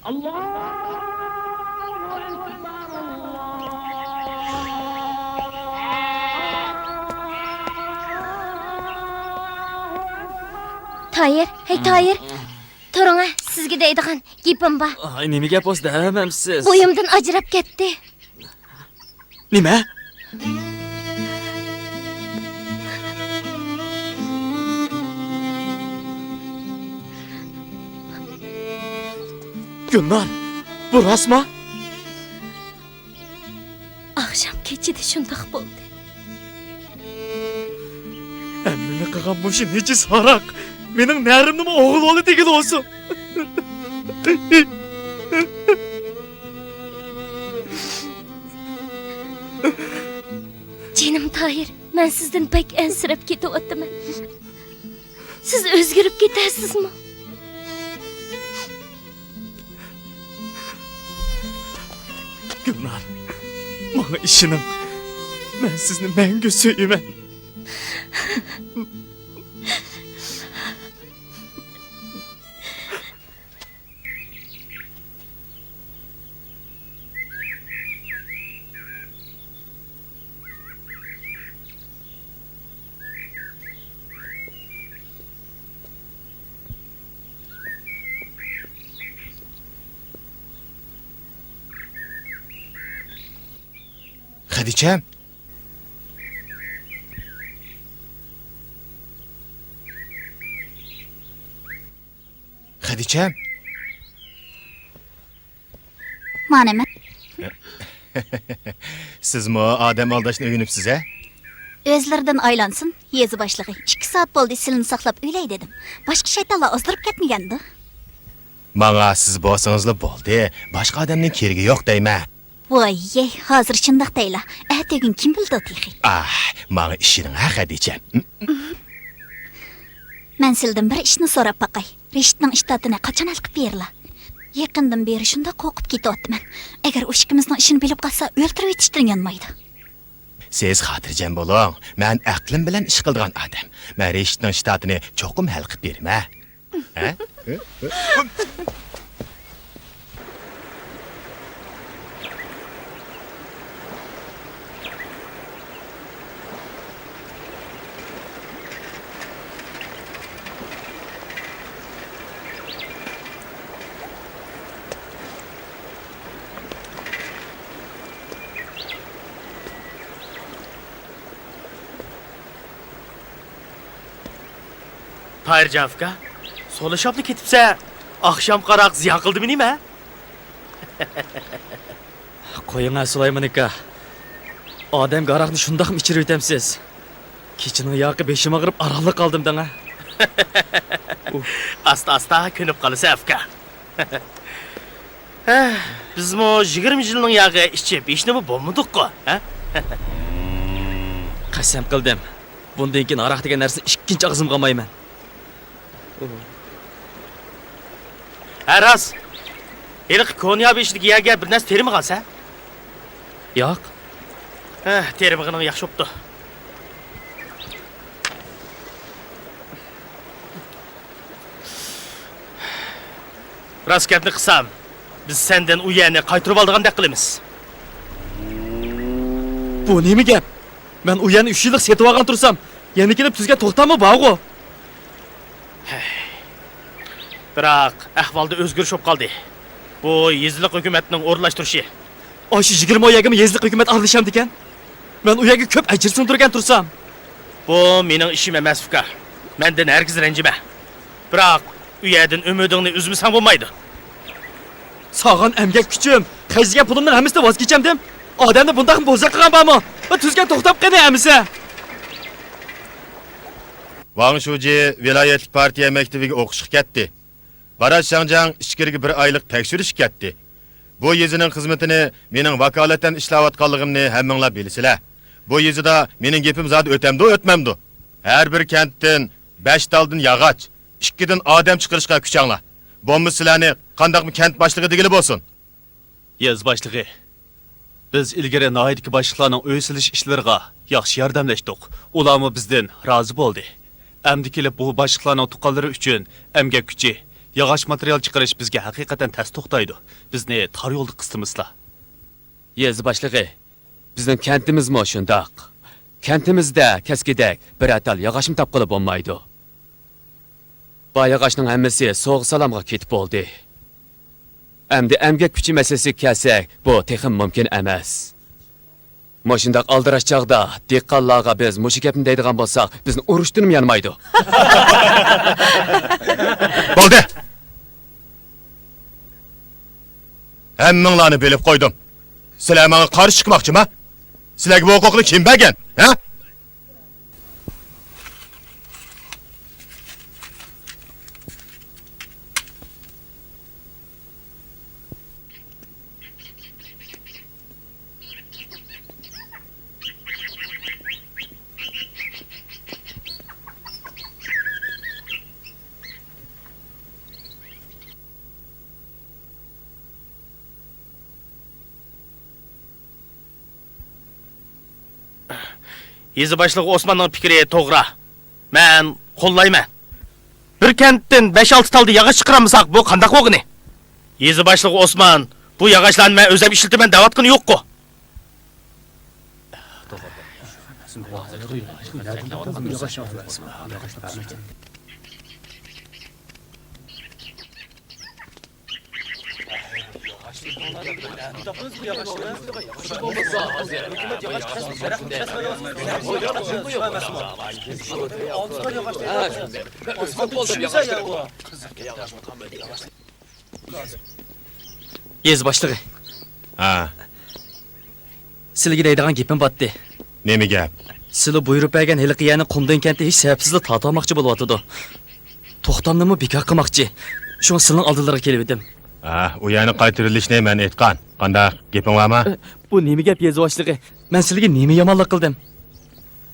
ئاللاھۇ ئەكبەر. تايىر، ھەي، تايىر. تۇرۇڭە، سىزگە دەيدىغان گېپىم بار. ئاي، نېمە گەپ بولسا دەۋەرمەمسىز؟ بويۇمدىن ئاجراپ كەتتى. نېمە؟ گۈلنار، بۇ راستمۇ؟ ئاخشام كېچىدە شۇنداق بولدى. ھەممىنى قىلغان مۇشۇ نىجىس ھاراق مېنىڭ نەرىمنىمۇ ئوغۇل بالا دېگىلى بولسۇن. جېنىم تاھىر، مەن سىزدىن بەك ئەنسىرەپ كېتىۋاتىمەن. سىز ئۆزگىرىپ كېتەرسىزمۇ؟ گۈلنار، ماڭا ئىشىنىڭ. مەن سىزنى مەڭگۈ سۆيىمەن. خەدىچەم. خەدىچەم. مانا مەن. سىزمۇ ئادەم ئالداشنى ئۆگىنىپسىز ھە؟ ئۆزلىرىدىن ئايلانسۇن، يېزا باشلىقى. ئىككى سائەت بولدى سىلىنى ساقلاپ ئۆلەي دېدىم. باشقا شەيتانلار ئازدۇرۇپ كەتمىگەندۇ؟ ماڭا سىز بولسىڭىزلا بولدى، باشقا ئادەمنىڭ كېرىكى يوق دەيمەن. ۋاي، ھازىر شۇنداق دەيلا، ئەتىگۈن كىم بىلىدۇ تېخى؟ ئاھ، ماڭا ئىشىنىڭ ھە، خەدىچەم. مەن سىلىدىن بىر ئىشنى سوراپ باقاي. رىشىتنىڭ ئىشتاتىنى قاچان ھەل قىلىپ بېرىلا؟ يېقىندىن بېرى شۇنداق قورقۇپ كېتىۋاتىمەن. ئەگەر ئۇ ئىككىمىزنىڭ ئىشىنى بىلىپ قالسا، ئۆلتۈرۈۋېتىشتىن يانمايدۇ. سىز خاتىرجەم بولۇڭ، مەن ئەقلىم بىلەن ئىش قىلىدىغان ئادەم. مەن رىشىتنىڭ شتاتىنى چوقۇم ھەل قىلىپ بېرىمەن. ھە؟ تاھىرجان ئاكا، سولىشىپلا كېتىپسە، ئاخشام قاراق زىيان قىلدىمۇ نېمە؟ قويۇڭ، سۇلايمان ئاكا. ئادەمگە ھاراقنى شۇنداقمۇ ئىچۈرۈۋېتەمسىز؟ كېچىنىڭ ياقى بېشىم ئاغرىپ، ئارانلا قالدىم دەڭە. ئاستا-ئاستا كۆنۈپ قالىسەن، ئاكا. ھە، بىزمۇ يىگىرمە يىلنىڭ ياقى ئىچىپ، ھېچنېمە بولمىدۇققۇ، ھە؟ قەسەم قىلدىم، بۇندىن كېيىن ھاراق دېگەن نەرسىنى ئىككىنچى ئاغزىمغا ئالمايمەن. ھە، راست. ھېلىقى كونيا بېشىدىكى يەرگە بىر نەرسە تېرىمىغانسەن؟ ياق. ھە، تېرىمىغىنىڭ ياخشى بوپتۇ. راست گەپنى قىلسام، بىز سەندىن ئۇ يەرنى قايتۇرۇۋالىدىغاندەك قىلىمىز. بۇ نېمە گەپ؟ مەن ئۇ يەرنى ئۈچ يىللىق سېتىۋالغان تۇرسام، يەنە كېلىپ تۈزگەن توختاممۇ بارغۇ؟ ھەي. بىراق، ئەھۋالدا ئۆزگىرىش بولۇپ قالدى. بۇ يېزىلىق ھۆكۈمەتنىڭ ئورۇنلاشتۇرۇشى. ئاشۇ يىگىرمە يەرگىمۇ يېزىلىق ھۆكۈمەت ئارىلىشامدىكەن؟ مەن ئۇ يەرگە كۆپ ئەجىر سىڭدۈرگەن تۇرسام. بۇ مېنىڭ ئىشىم ئەمەس، ئۇكا. مەندىن ھەرگىز رەنجىمە. بىراق، ئۇ يەردىن ئۈمىدىڭنى ئۈزمىسەڭ بولمايدۇ. سالغان ئەمگەك كۈچۈم، خەجلىگەن پۇلۇمنىڭ ھەممىسىدىن ۋاز كېچەمدىم. ئادەمنى بۇنداقمۇ بوزەك قىلغان بارمۇ؟ تۈزگەن توختاپ قېنى ئەمىسە. ۋاڭ شۇجى ۋىلايەتلىك پارتىيە مەكتىۋىگە ئوقۇشقا كەتتى. باراش شاڭجاڭ ئىچكىرىگە بىر ئايلىق تەكشۈرۈشكە كەتتى. بۇ يېزىنىڭ خىزمىتىنى مېنىڭ ۋاكالىتەن ئىشلەۋاتقانلىقىمنى ھەممىڭلار بىلىسىلەر. بۇ يېزىدا مېنىڭ گېپىم زادى ئۆتەمدۇ، ئۆتمەمدۇ؟ ھەر بىر كەنتتىن بەش تالدىن ياغاچ، ئىككىدىن ئادەم چىقىرىشقا كۈچەڭلار. بولمىسا سىلەرنى قانداقمۇ كەنت باشلىقى دېگىلى بولسۇن. يېزا باشلىقى، بىز ئىلگىرى ناھىيەدىكى باشلىقلارنىڭ ئۆي سېلىش ئىشلىرىغا ياخشى ياردەملەشتۇق. ئۇلارمۇ بىزدىن رازى بولدى. ئەمدى كېلىپ بۇ باشلىقلارنىڭ تۇغقانلىرى ئۈچۈن ئەمگەك كۈچى، ياغاچ ماتېرىيال چىقىرىش بىزگە ھەقىقەتەن تەس توختايدۇ. بىزنى تار يولدا قىستىمىسىلا. يېزا باشلىقى، بىزنىڭ كەنتىمىزمۇ شۇنداق. كەنتىمىزدە كەسكىدەك بىرەر تال ياغاچمۇ تاپقىلى بولمايدۇ. بار ياغاچنىڭ ھەممىسى سوغا سالامغا كېتىپ بولدى. ئەمدى ئەمگەك كۈچى مەسىلىسىگە كەلسەك، بۇ تېخىمۇ مۇمكىن ئەمەس. مۇشۇنداق ئالدىراش چاغدا دېھقانلارغا بىز مۇشۇ گەپنى دەيدىغان بولساق، بىزنى ئۇرۇشتىنمۇ يانمايدۇ. بولدى! ھەممىڭلارنى بىلىپ قويدۇم. سىلەر ماڭا قارشى چىقماقچىما؟ سىلەرگە بۇ ھوقۇقنى كىم بەرگەن؟ ھە؟ يېزا باشلىقى ئوسماننىڭ پىكرى توغرا. مەن قوللايمەن. بىر كەنتتىن بەش-ئالتە تالدا ياغاچ چىقىرالمىساق، بۇ قانداق بولغىنى؟ يېزا باشلىقى ئوسمان، بۇ ياغاچلارنى مەن ئۆزۈم ئىشلىتىمەن دەۋاتقىنى يوققۇ. يېزا باشلىقى. ھە. سىلىگە دەيدىغان گېپىم باتتى. نېمە گەپ؟ سىلى بۇيرۇپ بەرگەن ھېلىقى يەرنى قۇمدىن كەنتى ھېچ سەۋەبسىزلا تارتىۋالماقچى بولۇۋاتىدۇ. توختامنىمۇ بىكار قىلماقچى. شۇڭا سىلىنىڭ ئالدىلىرىغا كېلىۋىدىم. ھە، ئۇ يەرنى قايتۇرۇۋېلىشنى مەن ئېيتقان. قانداق، گېپىڭ بارمۇ؟ ئە، بۇ نېمە گەپ، يېزا باشلىقى؟ مەن سىلىگە نېمە يامانلىق قىلدىم؟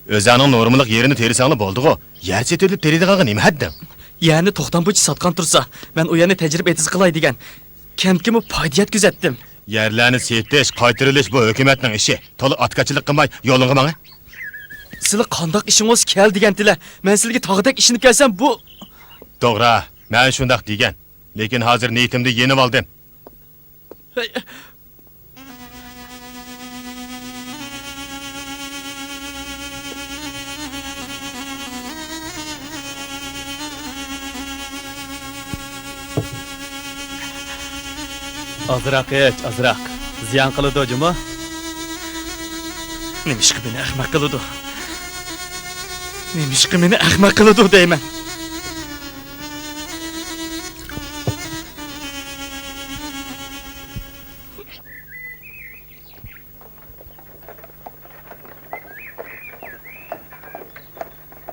ئۆزۈڭنىڭ نورمىلىق يېرىنى تېرىسەڭلا بولدىغۇ. يەر سېتىۋېلىپ تېرىيدىغانغا نېمە ھەددىڭ؟ يەرنى توختام بويىچە ساتقان تۇرسا، مەن ئۇ يەرنى تەجرىبە ئېتىزى قىلاي دېگەن. كەنتكىمۇ پايدا يەتكۈزەتتىم. يەرلەرنى سېتىش، قايتۇرۇۋېلىش، بۇ ھۆكۈمەتنىڭ ئىشى. تولا ئاتىكەنچىلىك قىلماي، يولۇڭغا ماڭە. سىلى قانداق ئىشىڭ بولسا كەل دېگەنتىلە. مەن سىلىگە تاغدەك ئىشىنىپ كەلسەم، بۇ. توغرا، مەن شۇنداق دېگەن. لېكىن ھازىر نىيىتىمدىن يېنىۋالدىم. ئازراق ئىچ، ئازراق. زىيان قىلىدۇ جۇمۇ. نېمىشقا مېنى ئەخمەق قىلىدۇ؟ نېمىشقا مېنى ئەخمەق قىلىدۇ دەيمەن.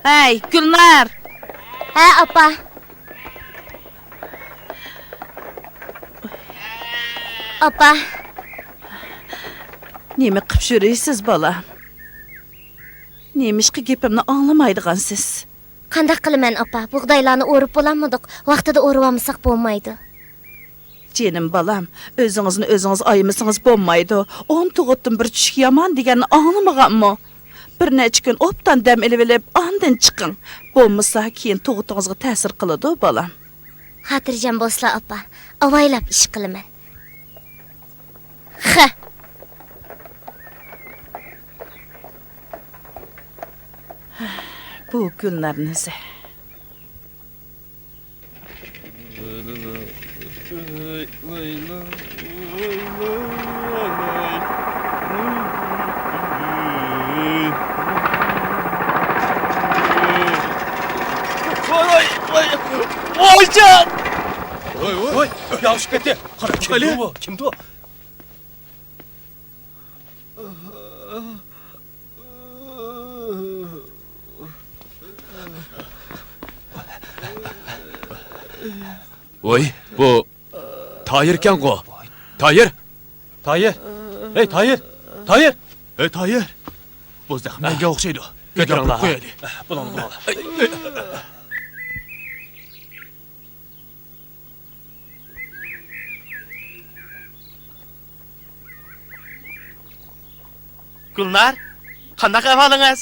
ھەي، گۈلنار! ھە، ئاپا. ئاپا. نېمە قىپ يۈرىسىز، بالام؟ نېمىشقا گېپىمنى ئاڭلىمايدىغانسىز؟ قانداق قىلىمەن، ئاپا؟ بۇغدايلارنى ئورۇپ بولالمىدۇق. ۋاقتىدا ئورۇۋالمىساق بولمايدۇ. جېنىم بالام، ئۆزىڭىزنى ئۆزىڭىز ئايىمىسىڭىز بولمايدۇ. ئون تۇغۇتتىن بىر چۈشۈك يامان دېگەننى ئاڭلىمىغانمۇ؟ بىر نەچچە كۈن ئوبدان دەم ئېلىۋېلىپ، ئاندىن چىقىڭ. بولمىسا، كېيىن تۇغۇتىڭىزغا تەسىر قىلىدۇ، بالام. خاتىرجەم بولسىلا، ئاپا. ئاۋايلاپ ئىش قىلىمەن. خە! بۇ گۈلنارنىڭ ئىزى. ۋاي، ۋاي، ۋاي! ۋايجان! ۋاي، ۋاي! ۋاي، ياغۇش كەتتى. قارا، كىمدۇ بۇ؟ كىمدۇ؟ ۋاي، بۇ تايىركەنغۇ؟ تايىر! تايىر! ھەي، تايىر! تايىر! ھەي، تايىر! بۇ زەخمەنگە ئوخشايدۇ. ئۆيگە ئاپىرىپ قويايلى. بۇلۇڭ، بۇلۇڭ. گۈلنار، قانداق ئەھۋالىڭىز؟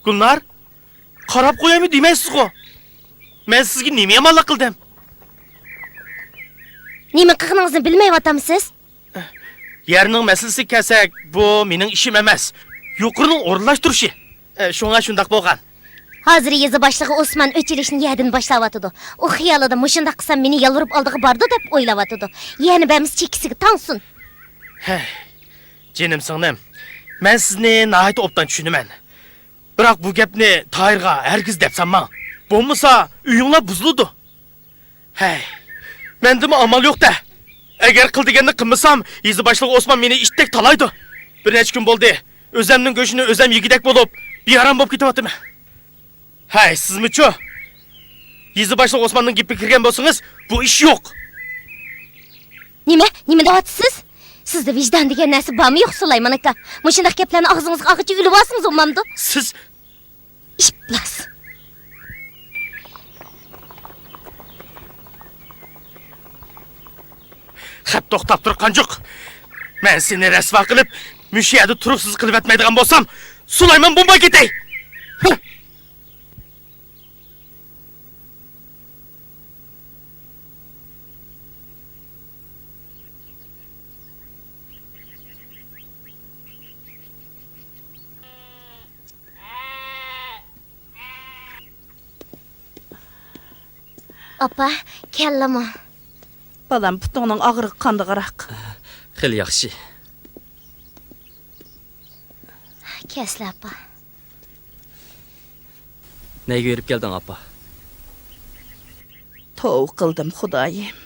گۈلنار، قاراپ قويايمۇ دېمەيسىزغۇ؟ مەن سىزگە نېمە يامانلىق قىلدىم؟ نېمە قىلغىنىڭىزنى بىلمەيۋاتامسىز؟ يەرنىڭ مەسىلىسىگە كەلسەك، بۇ مېنىڭ ئىشىم ئەمەس. يۇقىرىنىڭ ئورۇنلاشتۇرۇشى. ئە، شۇڭا شۇنداق بولغان. ھازىر يېزا باشلىقى ئوسمان ئۆچ ئېلىشنى يەردىن باشلاۋاتىدۇ. ئۇ خىيالىدا مۇشۇنداق قىلسام مېنى يالۋۇرۇپ ئالدىغا بارىدۇ دەپ ئويلاۋاتىدۇ. يەنە بەرمىسە چېكىسىگە تاڭسۇن. ھەي، جېنىم سىڭلىم، مەن سىزنى ناھايىتى ئوبدان چۈشىنىمەن. بىراق بۇ گەپنى تاھىرغا ھەرگىز دەپ سالماڭ. بولمىسا ئۆيۈڭلار بۇزۇلىدۇ. ھەي، مەندىمۇ ئامال يوق-دە. ئەگەر قىل دېگەننى قىلمىسام، يېزا باشلىقى ئوسمان مېنى ئىتتەك تالايدۇ. بىر نەچچە كۈن بولدى، ئۆزەمنىڭ گۆشىنى ئۆزەم يېگۈدەك بولۇپ، بىئارام بولۇپ كېتىۋاتىمەن. ھەي، سىزمۇچۇ؟ يېزا باشلىقى ئوسماننىڭ گېپىگە كىرگەن بولسىڭىز، بۇ ئىش يوق. نېمە؟ نېمە دەۋاتىسىز؟ سىزدە ۋىجدان دېگەن نەرسە بارمۇ يوق، سۇلايمان ئاكا؟ مۇشۇنداق گەپلەرنى ئاغزىڭىزغا ئالغىچە ئۆلۈۋالسىڭىز بولمامدۇ؟ سىز ئىپلاس! خەپ توختاپ تۇر، قانجۇق! مەن سېنى رەسۋا قىلىپ، مۇشۇ يەردە تۇرۇقسىز قىلىۋەتمەيدىغان بولسام، سۇلايمان بولماي كېتەي! ھە! ئاپا، كەلدىمۇ؟ بالام، پۇتۇڭنىڭ ئاغرىقى قاندىقراق؟ خېلى ياخشى. كەلسىلە، ئاپا. نەگە بېرىپ كەلدىڭ، ئاپا؟ توۋا قىلدىم، خۇدايىم.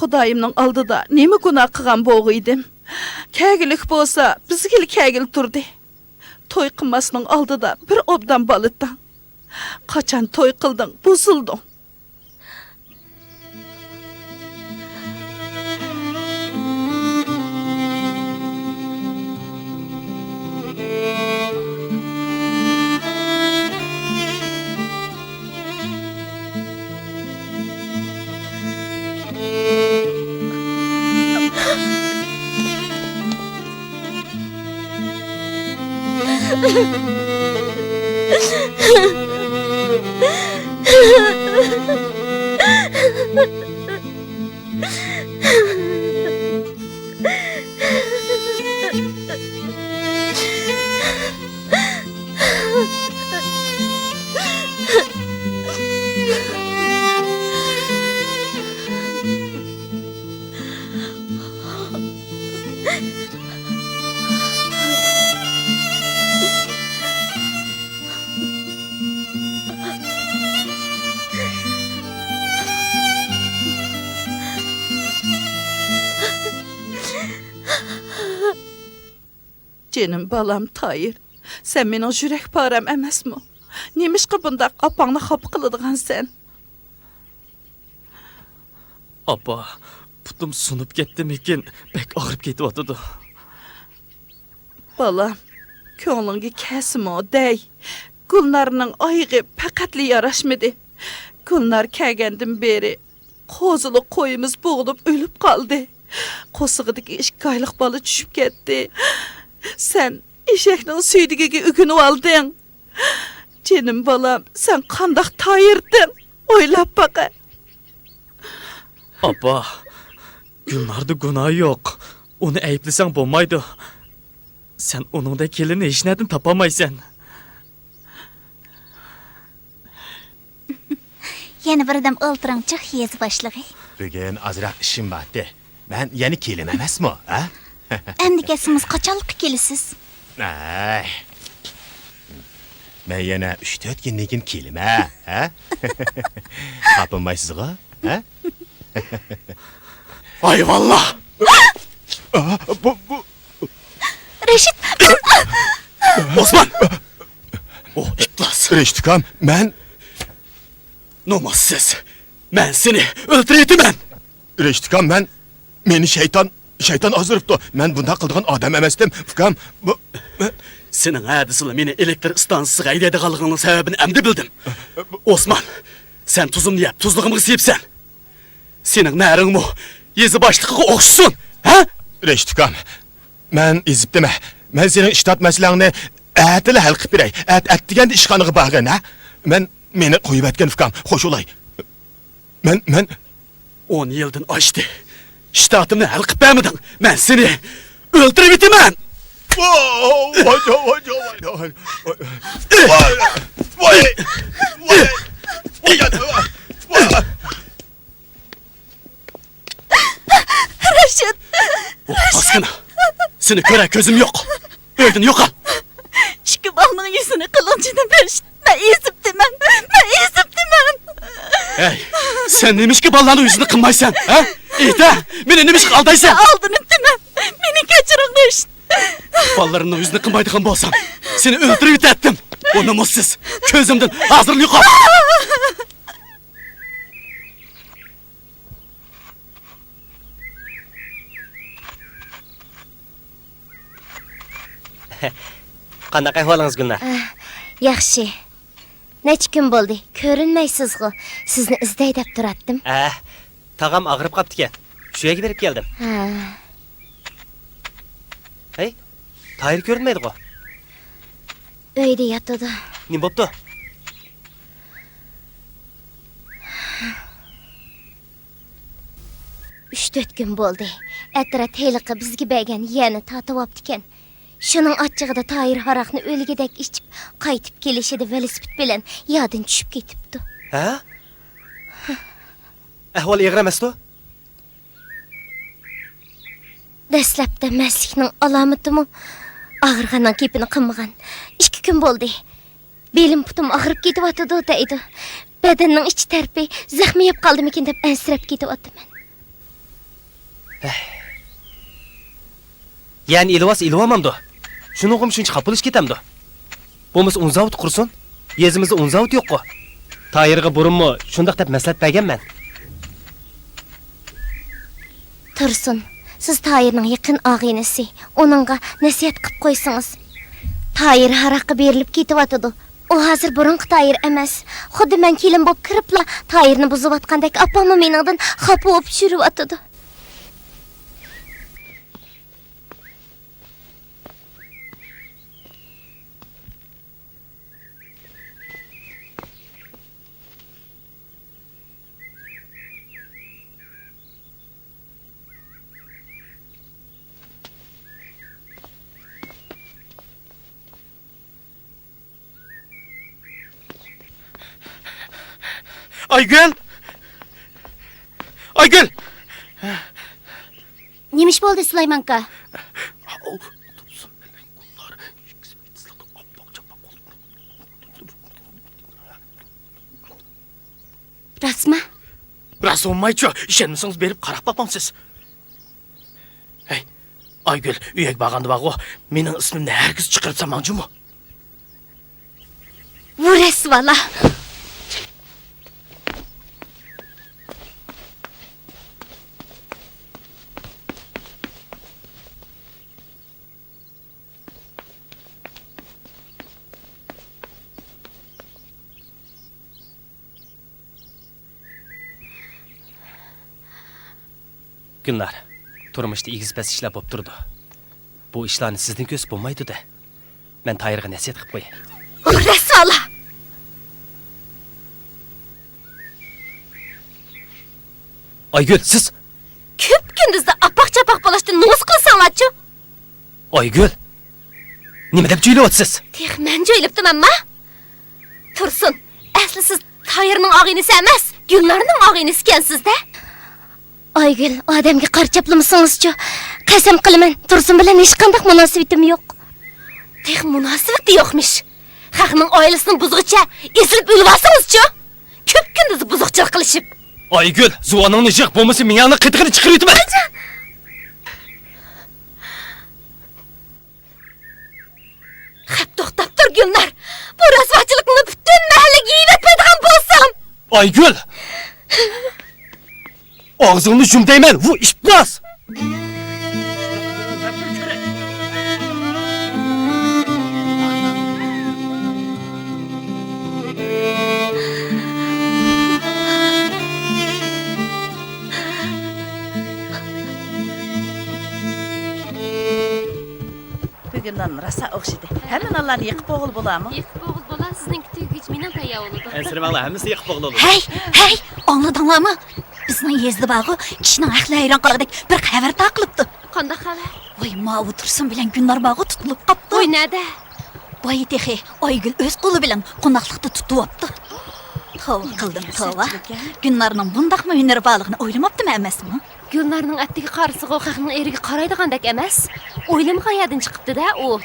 خۇدايىمنىڭ ئالدىدا نېمە گۇناھ قىلغان بولغىيدىم؟ كەلگۈلۈك بولسا، بىزگىلا كەلگىلى تۇردى. توي قىلماسنىڭ ئالدىدا بىر ئوبدان بالىتاڭ. قاچان توي قىلدىڭ، بۇزۇلدۇڭ. جېنىم بالام تايىر، سەن مېنىڭ يۈرەك پارەم ئەمەسمۇ؟ نېمىشقا بۇنداق ئاپاڭنى خاپا قىلىدىغانسەن؟ ئاپا، پۇتۇم سۇنۇپ كەتتىمىكىن، بەك ئاغرىپ كېتىۋاتىدۇ. بالام، كۆڭلۈڭگە كەلسىمۇ دەي، گۈلنارنىڭ ئايىغى پەقەتلا ياراشمىدى. گۈلنار كەلگەندىن بېرى قوزىلىق قويىمىز بوغۇلۇپ ئۆلۈپ قالدى. قورسىقىدىكى ئىككى ئايلىق بالا چۈشۈپ كەتتى. سەن ئېشەكنىڭ سۈيدۈكىگە ئۆگىنىۋالدىڭ. جېنىم بالام، سەن قانداق تايىردىڭ؟ ئويلاپ باقە. ئاپا، گۈلناردا گۇناھ يوق. ئۇنى ئەيىبلىسەڭ بولمايدۇ. سەن ئۇنىڭدەك كېلىننى ھېچنەدىن تاپالمايسەن. يەنە بىردەم ئولتۇرۇڭچۇ، يېزا باشلىقى. بۈگۈن ئازراق ئىشىم بارتى. مەن يەنە كېلىمەن ئەمەسمۇ، ھە؟ ئەمدى كەلسىڭىز قاچانلىققا كېلىسىز؟ ئەي. مەن يەنە ئۈچ-تۆت كۈندىن كېيىن كېلىمەن، ھە؟ خاپىمايسىزغۇ، ھە؟ ھايۋانلار! ئا، بۇ، بۇ. رەشىت! ئوسمان! ئۇ ئىپلاس! رەشىت ئۇكام، مەن. نومۇسسىز! مەن سېنى ئۆلتۈرۈۋېتىمەن! رەشىت ئۇكام، مەن، مېنى شەيتان، شەيتان ئازدۇرۇپتۇ. مەن بۇنداق قىلىدىغان ئادەم ئەمەستىم، ئۇكام. بۇ، سېنىڭ ھە دېسىلا مېنى ئېلېكتر ئىستانسىسىغا ھەيدەيدىغانلىقىڭنىڭ سەۋەبىنى ئەمدى بىلدىم. ئوسمان، سەن تۇزۇمنى يەپ، تۇزلۇقۇمغا سىيىپسەن. سېنىڭ نەرىڭمۇ يېزا باشلىقىغا ئوخشىسۇن، ھە؟ رەشىت ئۇكام، مەن ئېزىپتىمەن. مەن سېنىڭ ئىشتات مەسىلەڭنى ئەتىلا ھەل قىلىپ بېرەي. ئەت-، ئەتىگەندە ئىشخانىغا بارغىن، ھە؟ مەن، مېنى قويۇۋەتكىن، ئۇكام، خوش بولاي. مەن، مەن. ئون يىلدىن ئاشتى. ئىشتاتىمنى ھەل قىلىپ بەرمىدىڭ. مەن سېنى ئۆلتۈرۈۋېتىمەن. ۋاي، ۋاي، ۋاي، ۋاي، ۋاي. رەشىت! رەشىت! ئاسكىنا! سېنى كۆرەر كۆزۈم يوق. ئۆيدىن يوقال! ئىككى بالىنىڭ يۈزىنى قىلغىن جېنىم رەشىت! مەن ئېزىپتىمەن! مەن ئېزىپتىمەن! ھەي، سەن نېمىشقا بالىلارنىڭ يۈزىنى قىلمايسەن، ھە؟ ئېيت-ھە، مېنى نېمىشقا ئالدايسەن؟ ئالدىنىپتىمەن! مېنى كەچۈرۈڭ رەشىت! بالىلىرىمنىڭ يۈزىنى قىلمايدىغان بولسام، سېنى ئۆلتۈرۈۋېتەتتىم! ئۇ نومۇسسىز! كۆزۈمدىن ھازىرلا يوقال! قانداق ئەھۋالىڭىز، گۈلنار؟ ئە، ياخشى. نەچچە كۈن بولدى، كۆرۈنمەيسىزغۇ. سىزنى ئىزدەي دەپ تۇراتتىم. ئە، تاغام ئاغرىپ قاپتىكەن. شۇ يەرگە بېرىپ كەلدىم. ھە. ھەي، تاھىر كۆرۈنمەيدىغۇ. ئۆيدە ياتىدۇ. نېمە بوپتۇ؟ ئۈچ-تۆت كۈن بولدى. ئەترەت ھېلىقى بىزگە بەرگەن يەرنى تارتىۋاپتىكەن. شۇنىڭ ئاچچىقىدا تاھىر ھاراقنى ئۆلگۈدەك ئىچىپ، قايتىپ كېلىشىدە ۋېلىسىپىت بىلەن ياردىن چۈشۈپ كېتىپتۇ. ھە؟ ئەھۋالى ئېغىر ئەمەستۇ؟ دەسلەپتە مەستلىكنىڭ ئالامىتىمۇ ئاغرىغاننىڭ گېپىنى قىلمىغان. ئىككى كۈن بولدى. بېلىم پۇتۇم ئاغرىپ كېتىۋاتىدۇ دەيدۇ. بەدەننىڭ ئىچ تەرىپى زەخمى يەپ قالدىمىكىن دەپ ئەنسىرەپ كېتىۋاتىمەن. يەنى ئېلىۋالسا ئېلىۋالمامدۇ؟ شۇنىڭغىمۇ شۇنچە خاپا بولۇش كېتەمدۇ؟ بولمىسا ئۇن زاۋۇتى قۇرسۇن. يېزىمىزدا ئۇن زاۋۇتى يوققۇ. تاھىرغا بۇرۇنمۇ شۇنداق دەپ مەسلىھەت بەرگەنمەن. تۇرسۇن، سىز تاھىرنىڭ يېقىن ئاغىنىسى، ئۇنىڭغا نەسىھەت قىپ قويسىڭىز. تاھىر ھاراققا بېرىلىپ كېتىۋاتىدۇ. ئۇ ھازىر بۇرۇنقى تاھىر ئەمەس. خۇددى مەن كېلىن بولۇپ كىرىپلا تاھىرنى بۇزۇۋاتقاندەك ئاپاممۇ مېنىڭدىن خاپا بولۇپ يۈرۈۋاتىدۇ. ئايگۈل! ئايگۈل! نېمە ئىش بولدى، سۇلايمانكا؟ تۇرسۇن بىلەن گۈلنار ئىككىسى بىر تېزلىكتە ئاپئاق چاپئاق بولۇپ. راستمۇ؟ راست بولمايچۇ، ئىشەنمىسىڭىز بېرىپ قاراپ باقامسىز. ھەي، ئايگۈل، ئۆيگە بارغاندا بارغۇ، مېنىڭ ئىسمىمنى ھەرگىز چىقىرىپ سالماڭ جۇمۇ. ۋۇ رەسۋالار! گۈلنار، تۇرمۇشتا ئېگىز-پەس ئىشلار بولۇپ تۇرىدۇ. بۇ ئىشلارنى سىزدىن كۆرسە بولمايدۇ-دە. مەن تايىرغا نەسىھەت قىلىپ قوياي. ئۇ رەسۋالار! ئايگۈل، سىز كۈپ-كۈندۈزدە ئاپاق-چاپاق بولۇشتىن نومۇس قىلساڭلارچۇ؟ ئايگۈل! نېمە دەپ جۆيلۈۋاتىسىز؟ تېخى مەن جۆيلۈپتىمەنما؟ تۇرسۇن، ئەسلى سىز تايىرنىڭ ئاغىنىسى ئەمەس، گۈلنارنىڭ ئاغىنىسى ئىكەنسىز-دە. ئايگۈل، ئادەمگە قارا چاپلىمىسىڭىزچۇ؟ قەسەم قىلىمەن، تۇرسۇن بىلەن ھېچقانداق مۇناسىۋىتىم يوق. تېخى مۇناسىۋىتى يوقمىش. خەقنىڭ ئائىلىسىنى بۇزغۇچە ئېزىلىپ ئۆلۈۋالسىڭىزچۇ؟ كۈپ-كۈندۈز بۇزۇقچىلىق قىلىشىپ. ئايگۈل، زۇۋانىڭنى يىغ، بولمىسا مېڭەڭنى قېتىقىنى چىقىرىۋېتىمەن. خەپ توختاپ تۇر، گۈلنار. بۇ رەسۋاچىلىقنى پۈتۈن مەھەللىگە يېيىۋەتمەيدىغان بولسام. ئايگۈل! ئاغزىڭنى يۇم دەيمەن، ۋۇ ئىپلاس! بۈگۈن نان راسا ئوخشىدى. ھەممە نانلارنى يېقىپ بولغىلى بولامۇ؟ يېقىپ بولغىلى بولا، سىزنىڭكى تۈگىگىچە مېنىڭ تەييار بولىدۇ. ئەنسىرىمەڭلار، ھەممىسى يېقىپ بولغىلى بولىدۇ. ھەي، ھەي، ئاڭلىدىڭلارمۇ؟ بىزنىڭ يېزىدا بارغۇ، كىشىنىڭ ئەقلى ھەيران قالغۇدەك بىر خەۋەر تارقىلىپتۇ. قانداق خەۋەر؟ ۋاي، ماۋۇ تۇرسۇن بىلەن گۈلنار بارغۇ، تۇتۇلۇپ قاپتۇ. ۋاي، نەدە؟ بايا تېخى ئايگۈل ئۆز قولى بىلەن قوناقلىقتا تۇتۇۋاپتۇ. توۋا قىلدىم، توۋا. گۈلنارنىڭ بۇنداقمۇ ھۈنىرى بارلىقىنى ئويلىماپتىمەن ئەمەسمۇ؟ گۈلنارنىڭ ئەتىگە قارىسىغۇ خەقنىڭ ئېرىگە قارايدىغاندەك ئەمەس. ئويلىمىغان يەردىن چىقىپتۇ-دە ئۇ.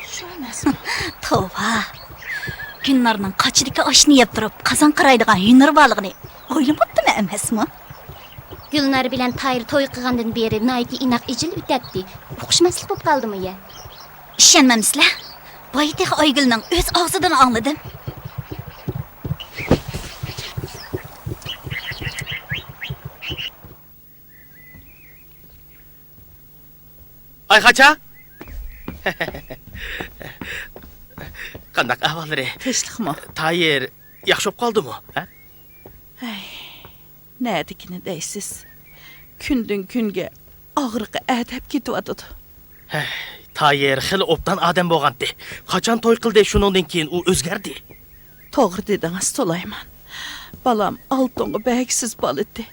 توۋا. گۈلنارنىڭ قاچىدىكى ئاشنى يەپ تۇرۇپ، قازان قارايدىغان ھۈنىرى بارلىقىنى ئويلىماپتىمەن ئەمەسمۇ؟ گۈلنار بىلەن تايىر توي قىلغاندىن بېرى ناھايىتى ئىناق ئىجىل ئۆتەتتى. ئۇقۇشماسلىق بولۇپ قالدىمۇ يا؟ ئىشەنمەمسىلەر؟ بايا تېخى ئايگۈلنىڭ ئۆز ئاغزىدىن ئاڭلىدىم. ئايخاچا! قانداق ئەھۋاللىرى؟ تىنچلىقمۇ؟ تايىر ياخشى بولۇپ قالدىمۇ؟ ھە؟ ھەي، نەدىكىنى دەيسىز؟ كۈندىن-كۈنگە ئاغرىقى ئەدەپ كېتىۋاتىدۇ. ھەي، تايىر خېلى ئوبدان ئادەم بولغانتى. قاچان توي قىلدى، شۇنىڭدىن كېيىن ئۇ ئۆزگەردى. توغرا دېدىڭىز، سۇلايمان. بالام ئالتۇنغا بەرگۈسىز بالىدى.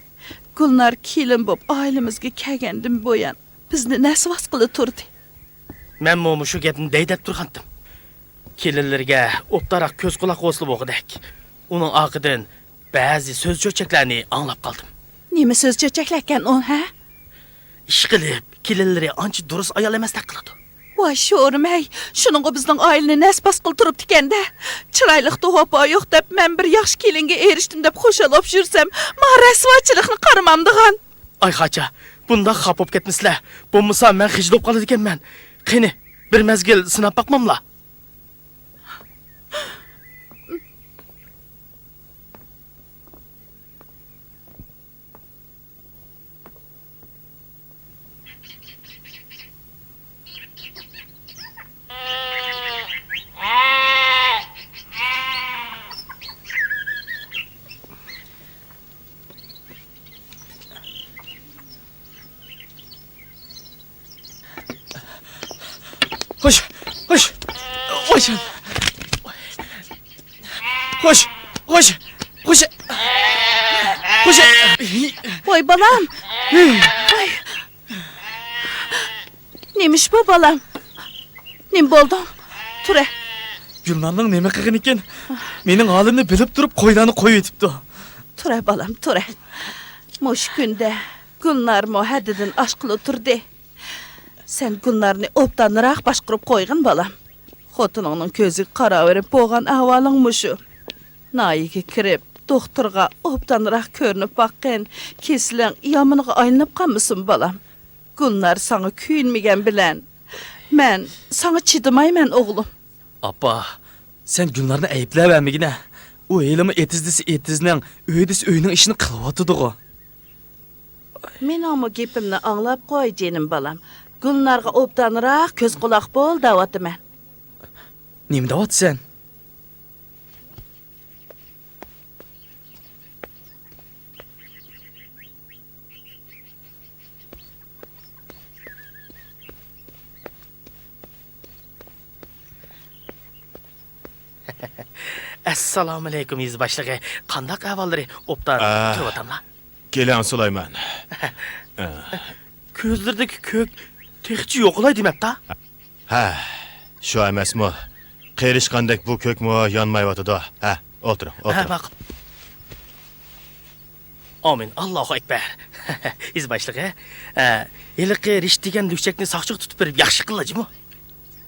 گۈلنار كېلىن بولۇپ ئائىلىمىزگە كەلگەندىن بۇيان، بىزنى نەس-ۋاس قىلىپ تۇردى. مەنمۇ مۇشۇ گەپنى دەي دەپ تۇرغانتىم. كېلىنلىرىگە ئوبدانراق كۆز-قۇلاق بولسىلا بولغۇدەك. ئۇنىڭ ئارقىدىن بەزى سۆز-چۆچەكلەرنى ئاڭلاپ قالدىم. نېمە سۆز-چۆچەكلەركەن ئۇ، ھە؟ ئىشقىلىپ، كېلىنلىرى ئانچە دۇرۇس ئايال ئەمەستەك قىلىدۇ. ۋاي شورۇم ھەي، شۇنىڭغا بىزنىڭ ئائىلىنى نەس-ۋاس قىلىپ تۇرۇپتىكەن-دە. چىرايلىقتا ۋاپا يوق دەپ، مەن بىر ياخشى كېلىنگە ئېرىشتىم دەپ خۇشال بولۇپ يۈرسەم، ما رەسۋاچىلىقنى قارىمامدىغان. ئايخاچا، بۇنداق خاپا بولۇپ كەتمىسىلە. بولمىسا مەن خىجىل بولۇپ قالىدىكەنمەن. قېنى، بىر مەزگىل سىناپ باقماملا؟ خوش، خوش، خوش. خوش، خوش، خوش. خوش. ۋاي بالام. ۋاي. نېمە ئىش بۇ بالام؟ نېمە بولدۇڭ؟ تۇرە. گۈلنارنىڭ نېمە قىلغىنىكىن؟ مېنىڭ ھالىمنى بىلىپ تۇرۇپ قويلارنى قويۇۋېتىپتۇ. تۇرە، بالام، تۇرە. مۇشۇ كۈندە گۈلنارمۇ ھەددىدىن ئاشقىلى تۇردى. سەن گۈلنارنى ئوبدانراق باشقۇرۇپ قويغىن، بالام. خوتۇنۇڭنىڭ كۆزىگە قاراۋېرىپ بولغان ئەھۋالىڭ مۇشۇ. ناھىيىگە كىرىپ، دوختۇرغا ئوبدانراق كۆرۈنۈپ باققىن، كېسىلىڭ يامىنىغا ئايلىنىپ قالمىسۇن، بالام. گۈلنار ساڭا كۆيۈنمىگەن بىلەن، مەن ساڭا چىدىمايمەن، ئوغلۇم. ئاپا، سەن گۈلنارنى ئەيىبلەۋەرمىگىنە. ئۇ ھېلىمۇ ئېتىز دېسە ئېتىزنىڭ، ئۆي دېسە ئۆينىڭ ئىشىنى قىلىۋاتىدىغۇ. مېنىڭمۇ گېپىمنى ئاڭلاپ قوي، جېنىم بالام. گۈلنارغا ئوبدانراق كۆز-قۇلاق بول دەۋاتىمەن. نېمە دەۋاتىسەن؟ ئەسسالامۇئەلەيكۇم، يېزا باشلىقى. قانداق ئەھۋاللىرى؟ ئوبدان ئا، تۇرۇۋاتاملا؟ كېلىڭ، سۇلايمان. ئا. كۆزلىرىدىكى كۆك تېخىچە يوقىلاي دېمەپتا؟ ھە، شۇ ئەمەسمۇ؟ قېرىشقاندەك بۇ كۆكمۇ يانمايۋاتىدۇ. ھە، ئولتۇرۇڭ، ھە، ئولتۇرۇڭ. ماقۇل. ئامىن، ئاللاھۇ ئەكبەر. يېزا باشلىقى، ھە، ھېلىقى رىشىت دېگەن لۈكچەكنى ساقچىغا تۇتۇپ بېرىپ ياخشى قىللا جۇمۇ.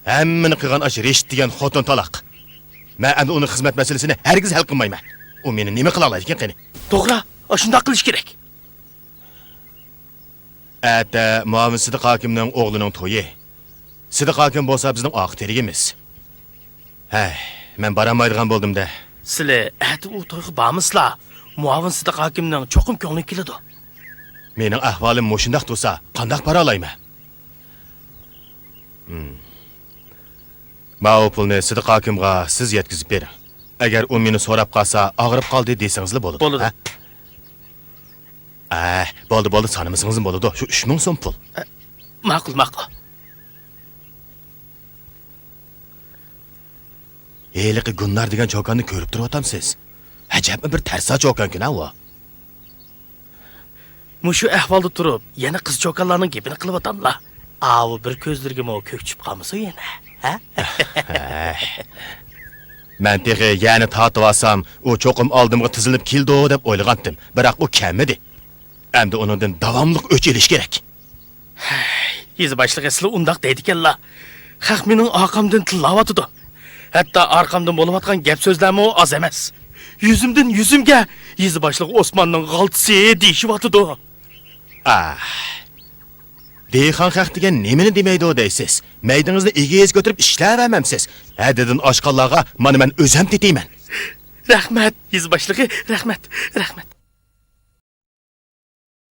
ھەممىنى قىلغان ئاشۇ رىشىت دېگەن خوتۇن تالاق. مەن ئەمدى ئۇنىڭ خىزمەت مەسىلىسىنى ھەرگىز ھەل قىلمايمەن. ئۇ مېنى نېمە قىلالايدىكىن قېنى؟ توغرا، ئاشۇنداق قىلىش كېرەك. ئەتە مۇئاۋىن سىدىق ھاكىمنىڭ ئوغلىنىڭ تويى. سىدىق ھاكىم بولسا بىزنىڭ ئارقا تىرىكىمىز. ھەي، مەن بارالمايدىغان بولدۇم-دە. سىلى ئەتە ئۇ تويغا بارمىسىلا، مۇئاۋىن سىدىق ھاكىمنىڭ چوقۇم كۆڭلىگە كېلىدۇ. مېنىڭ ئەھۋالىم مۇشۇنداق تۇرسا، قانداق بارالايمەن؟ ھىم. ماۋۇ پۇلنى سىدىق ھاكىمغا سىز يەتكۈزۈپ بېرىڭ. ئەگەر ئۇ مېنى سوراپ قالسا، ئاغرىپ قالدى دېسىڭىزلا بولىدۇ. بولىدۇ. ھە؟ ئە، بولدى، بولدى، سانىمىسىڭىزمۇ بولىدۇ. شۇ ئۈچ مىڭ سوم پۇل. ئە، ماقۇل، ماقۇل. ھېلىقى گۈلنار دېگەن چوكاننى كۆرۈپ تۇرۇۋاتامسىز؟ ئەجەبمۇ بىر تەرسا چوكانكىن-ھە ئۇ. مۇشۇ ئەھۋالدا تۇرۇپ، يەنە قىز-چوكانلارنىڭ گېپىنى قىلىۋاتاملا. ئاۋۇ بىر كۆزلىرىگىمۇ كۆك چۈشۈپ قالمىسۇن يەنە، ھە؟ مەن تېخى يەنە تارتىۋالسام، ئۇ چوقۇم ئالدىمغا تىزلىنىپ كېلىدۇ دەپ ئويلىغانتىم، بىراق ئۇ كەلمىدى. ئەمدى ئۇنىڭدىن داۋاملىق ئۆچ ئېلىش كېرەك. يېزا باشلىقى، سىلى ئۇنداق دەيدىكەنلا، خەق مېنىڭ ئارقامدىن تىللاۋاتىدۇ. ھەتتا ئارقامدىن بولۇۋاتقان گەپ-سۆزلەرمۇ ئاز ئەمەس. يۈزۈمدىن يۈزۈمگە يېزا باشلىقى ئوسماننىڭ غالتىسى دېيىشىۋاتىدۇ. ئاھ. دېھقان خەق دېگەن نېمىنى دېمەيدۇ دەيسىز؟ مەيدىڭىزنى ئېگىز كۆتۈرۈپ ئىشلەۋەرمەمسىز؟ ھەددىدىن ئاشقانلارغا مانا مەن ئۆزۈم تېتىيمەن. رەھمەت، يېزا باشلىقى، رەھمەت، رەھمەت.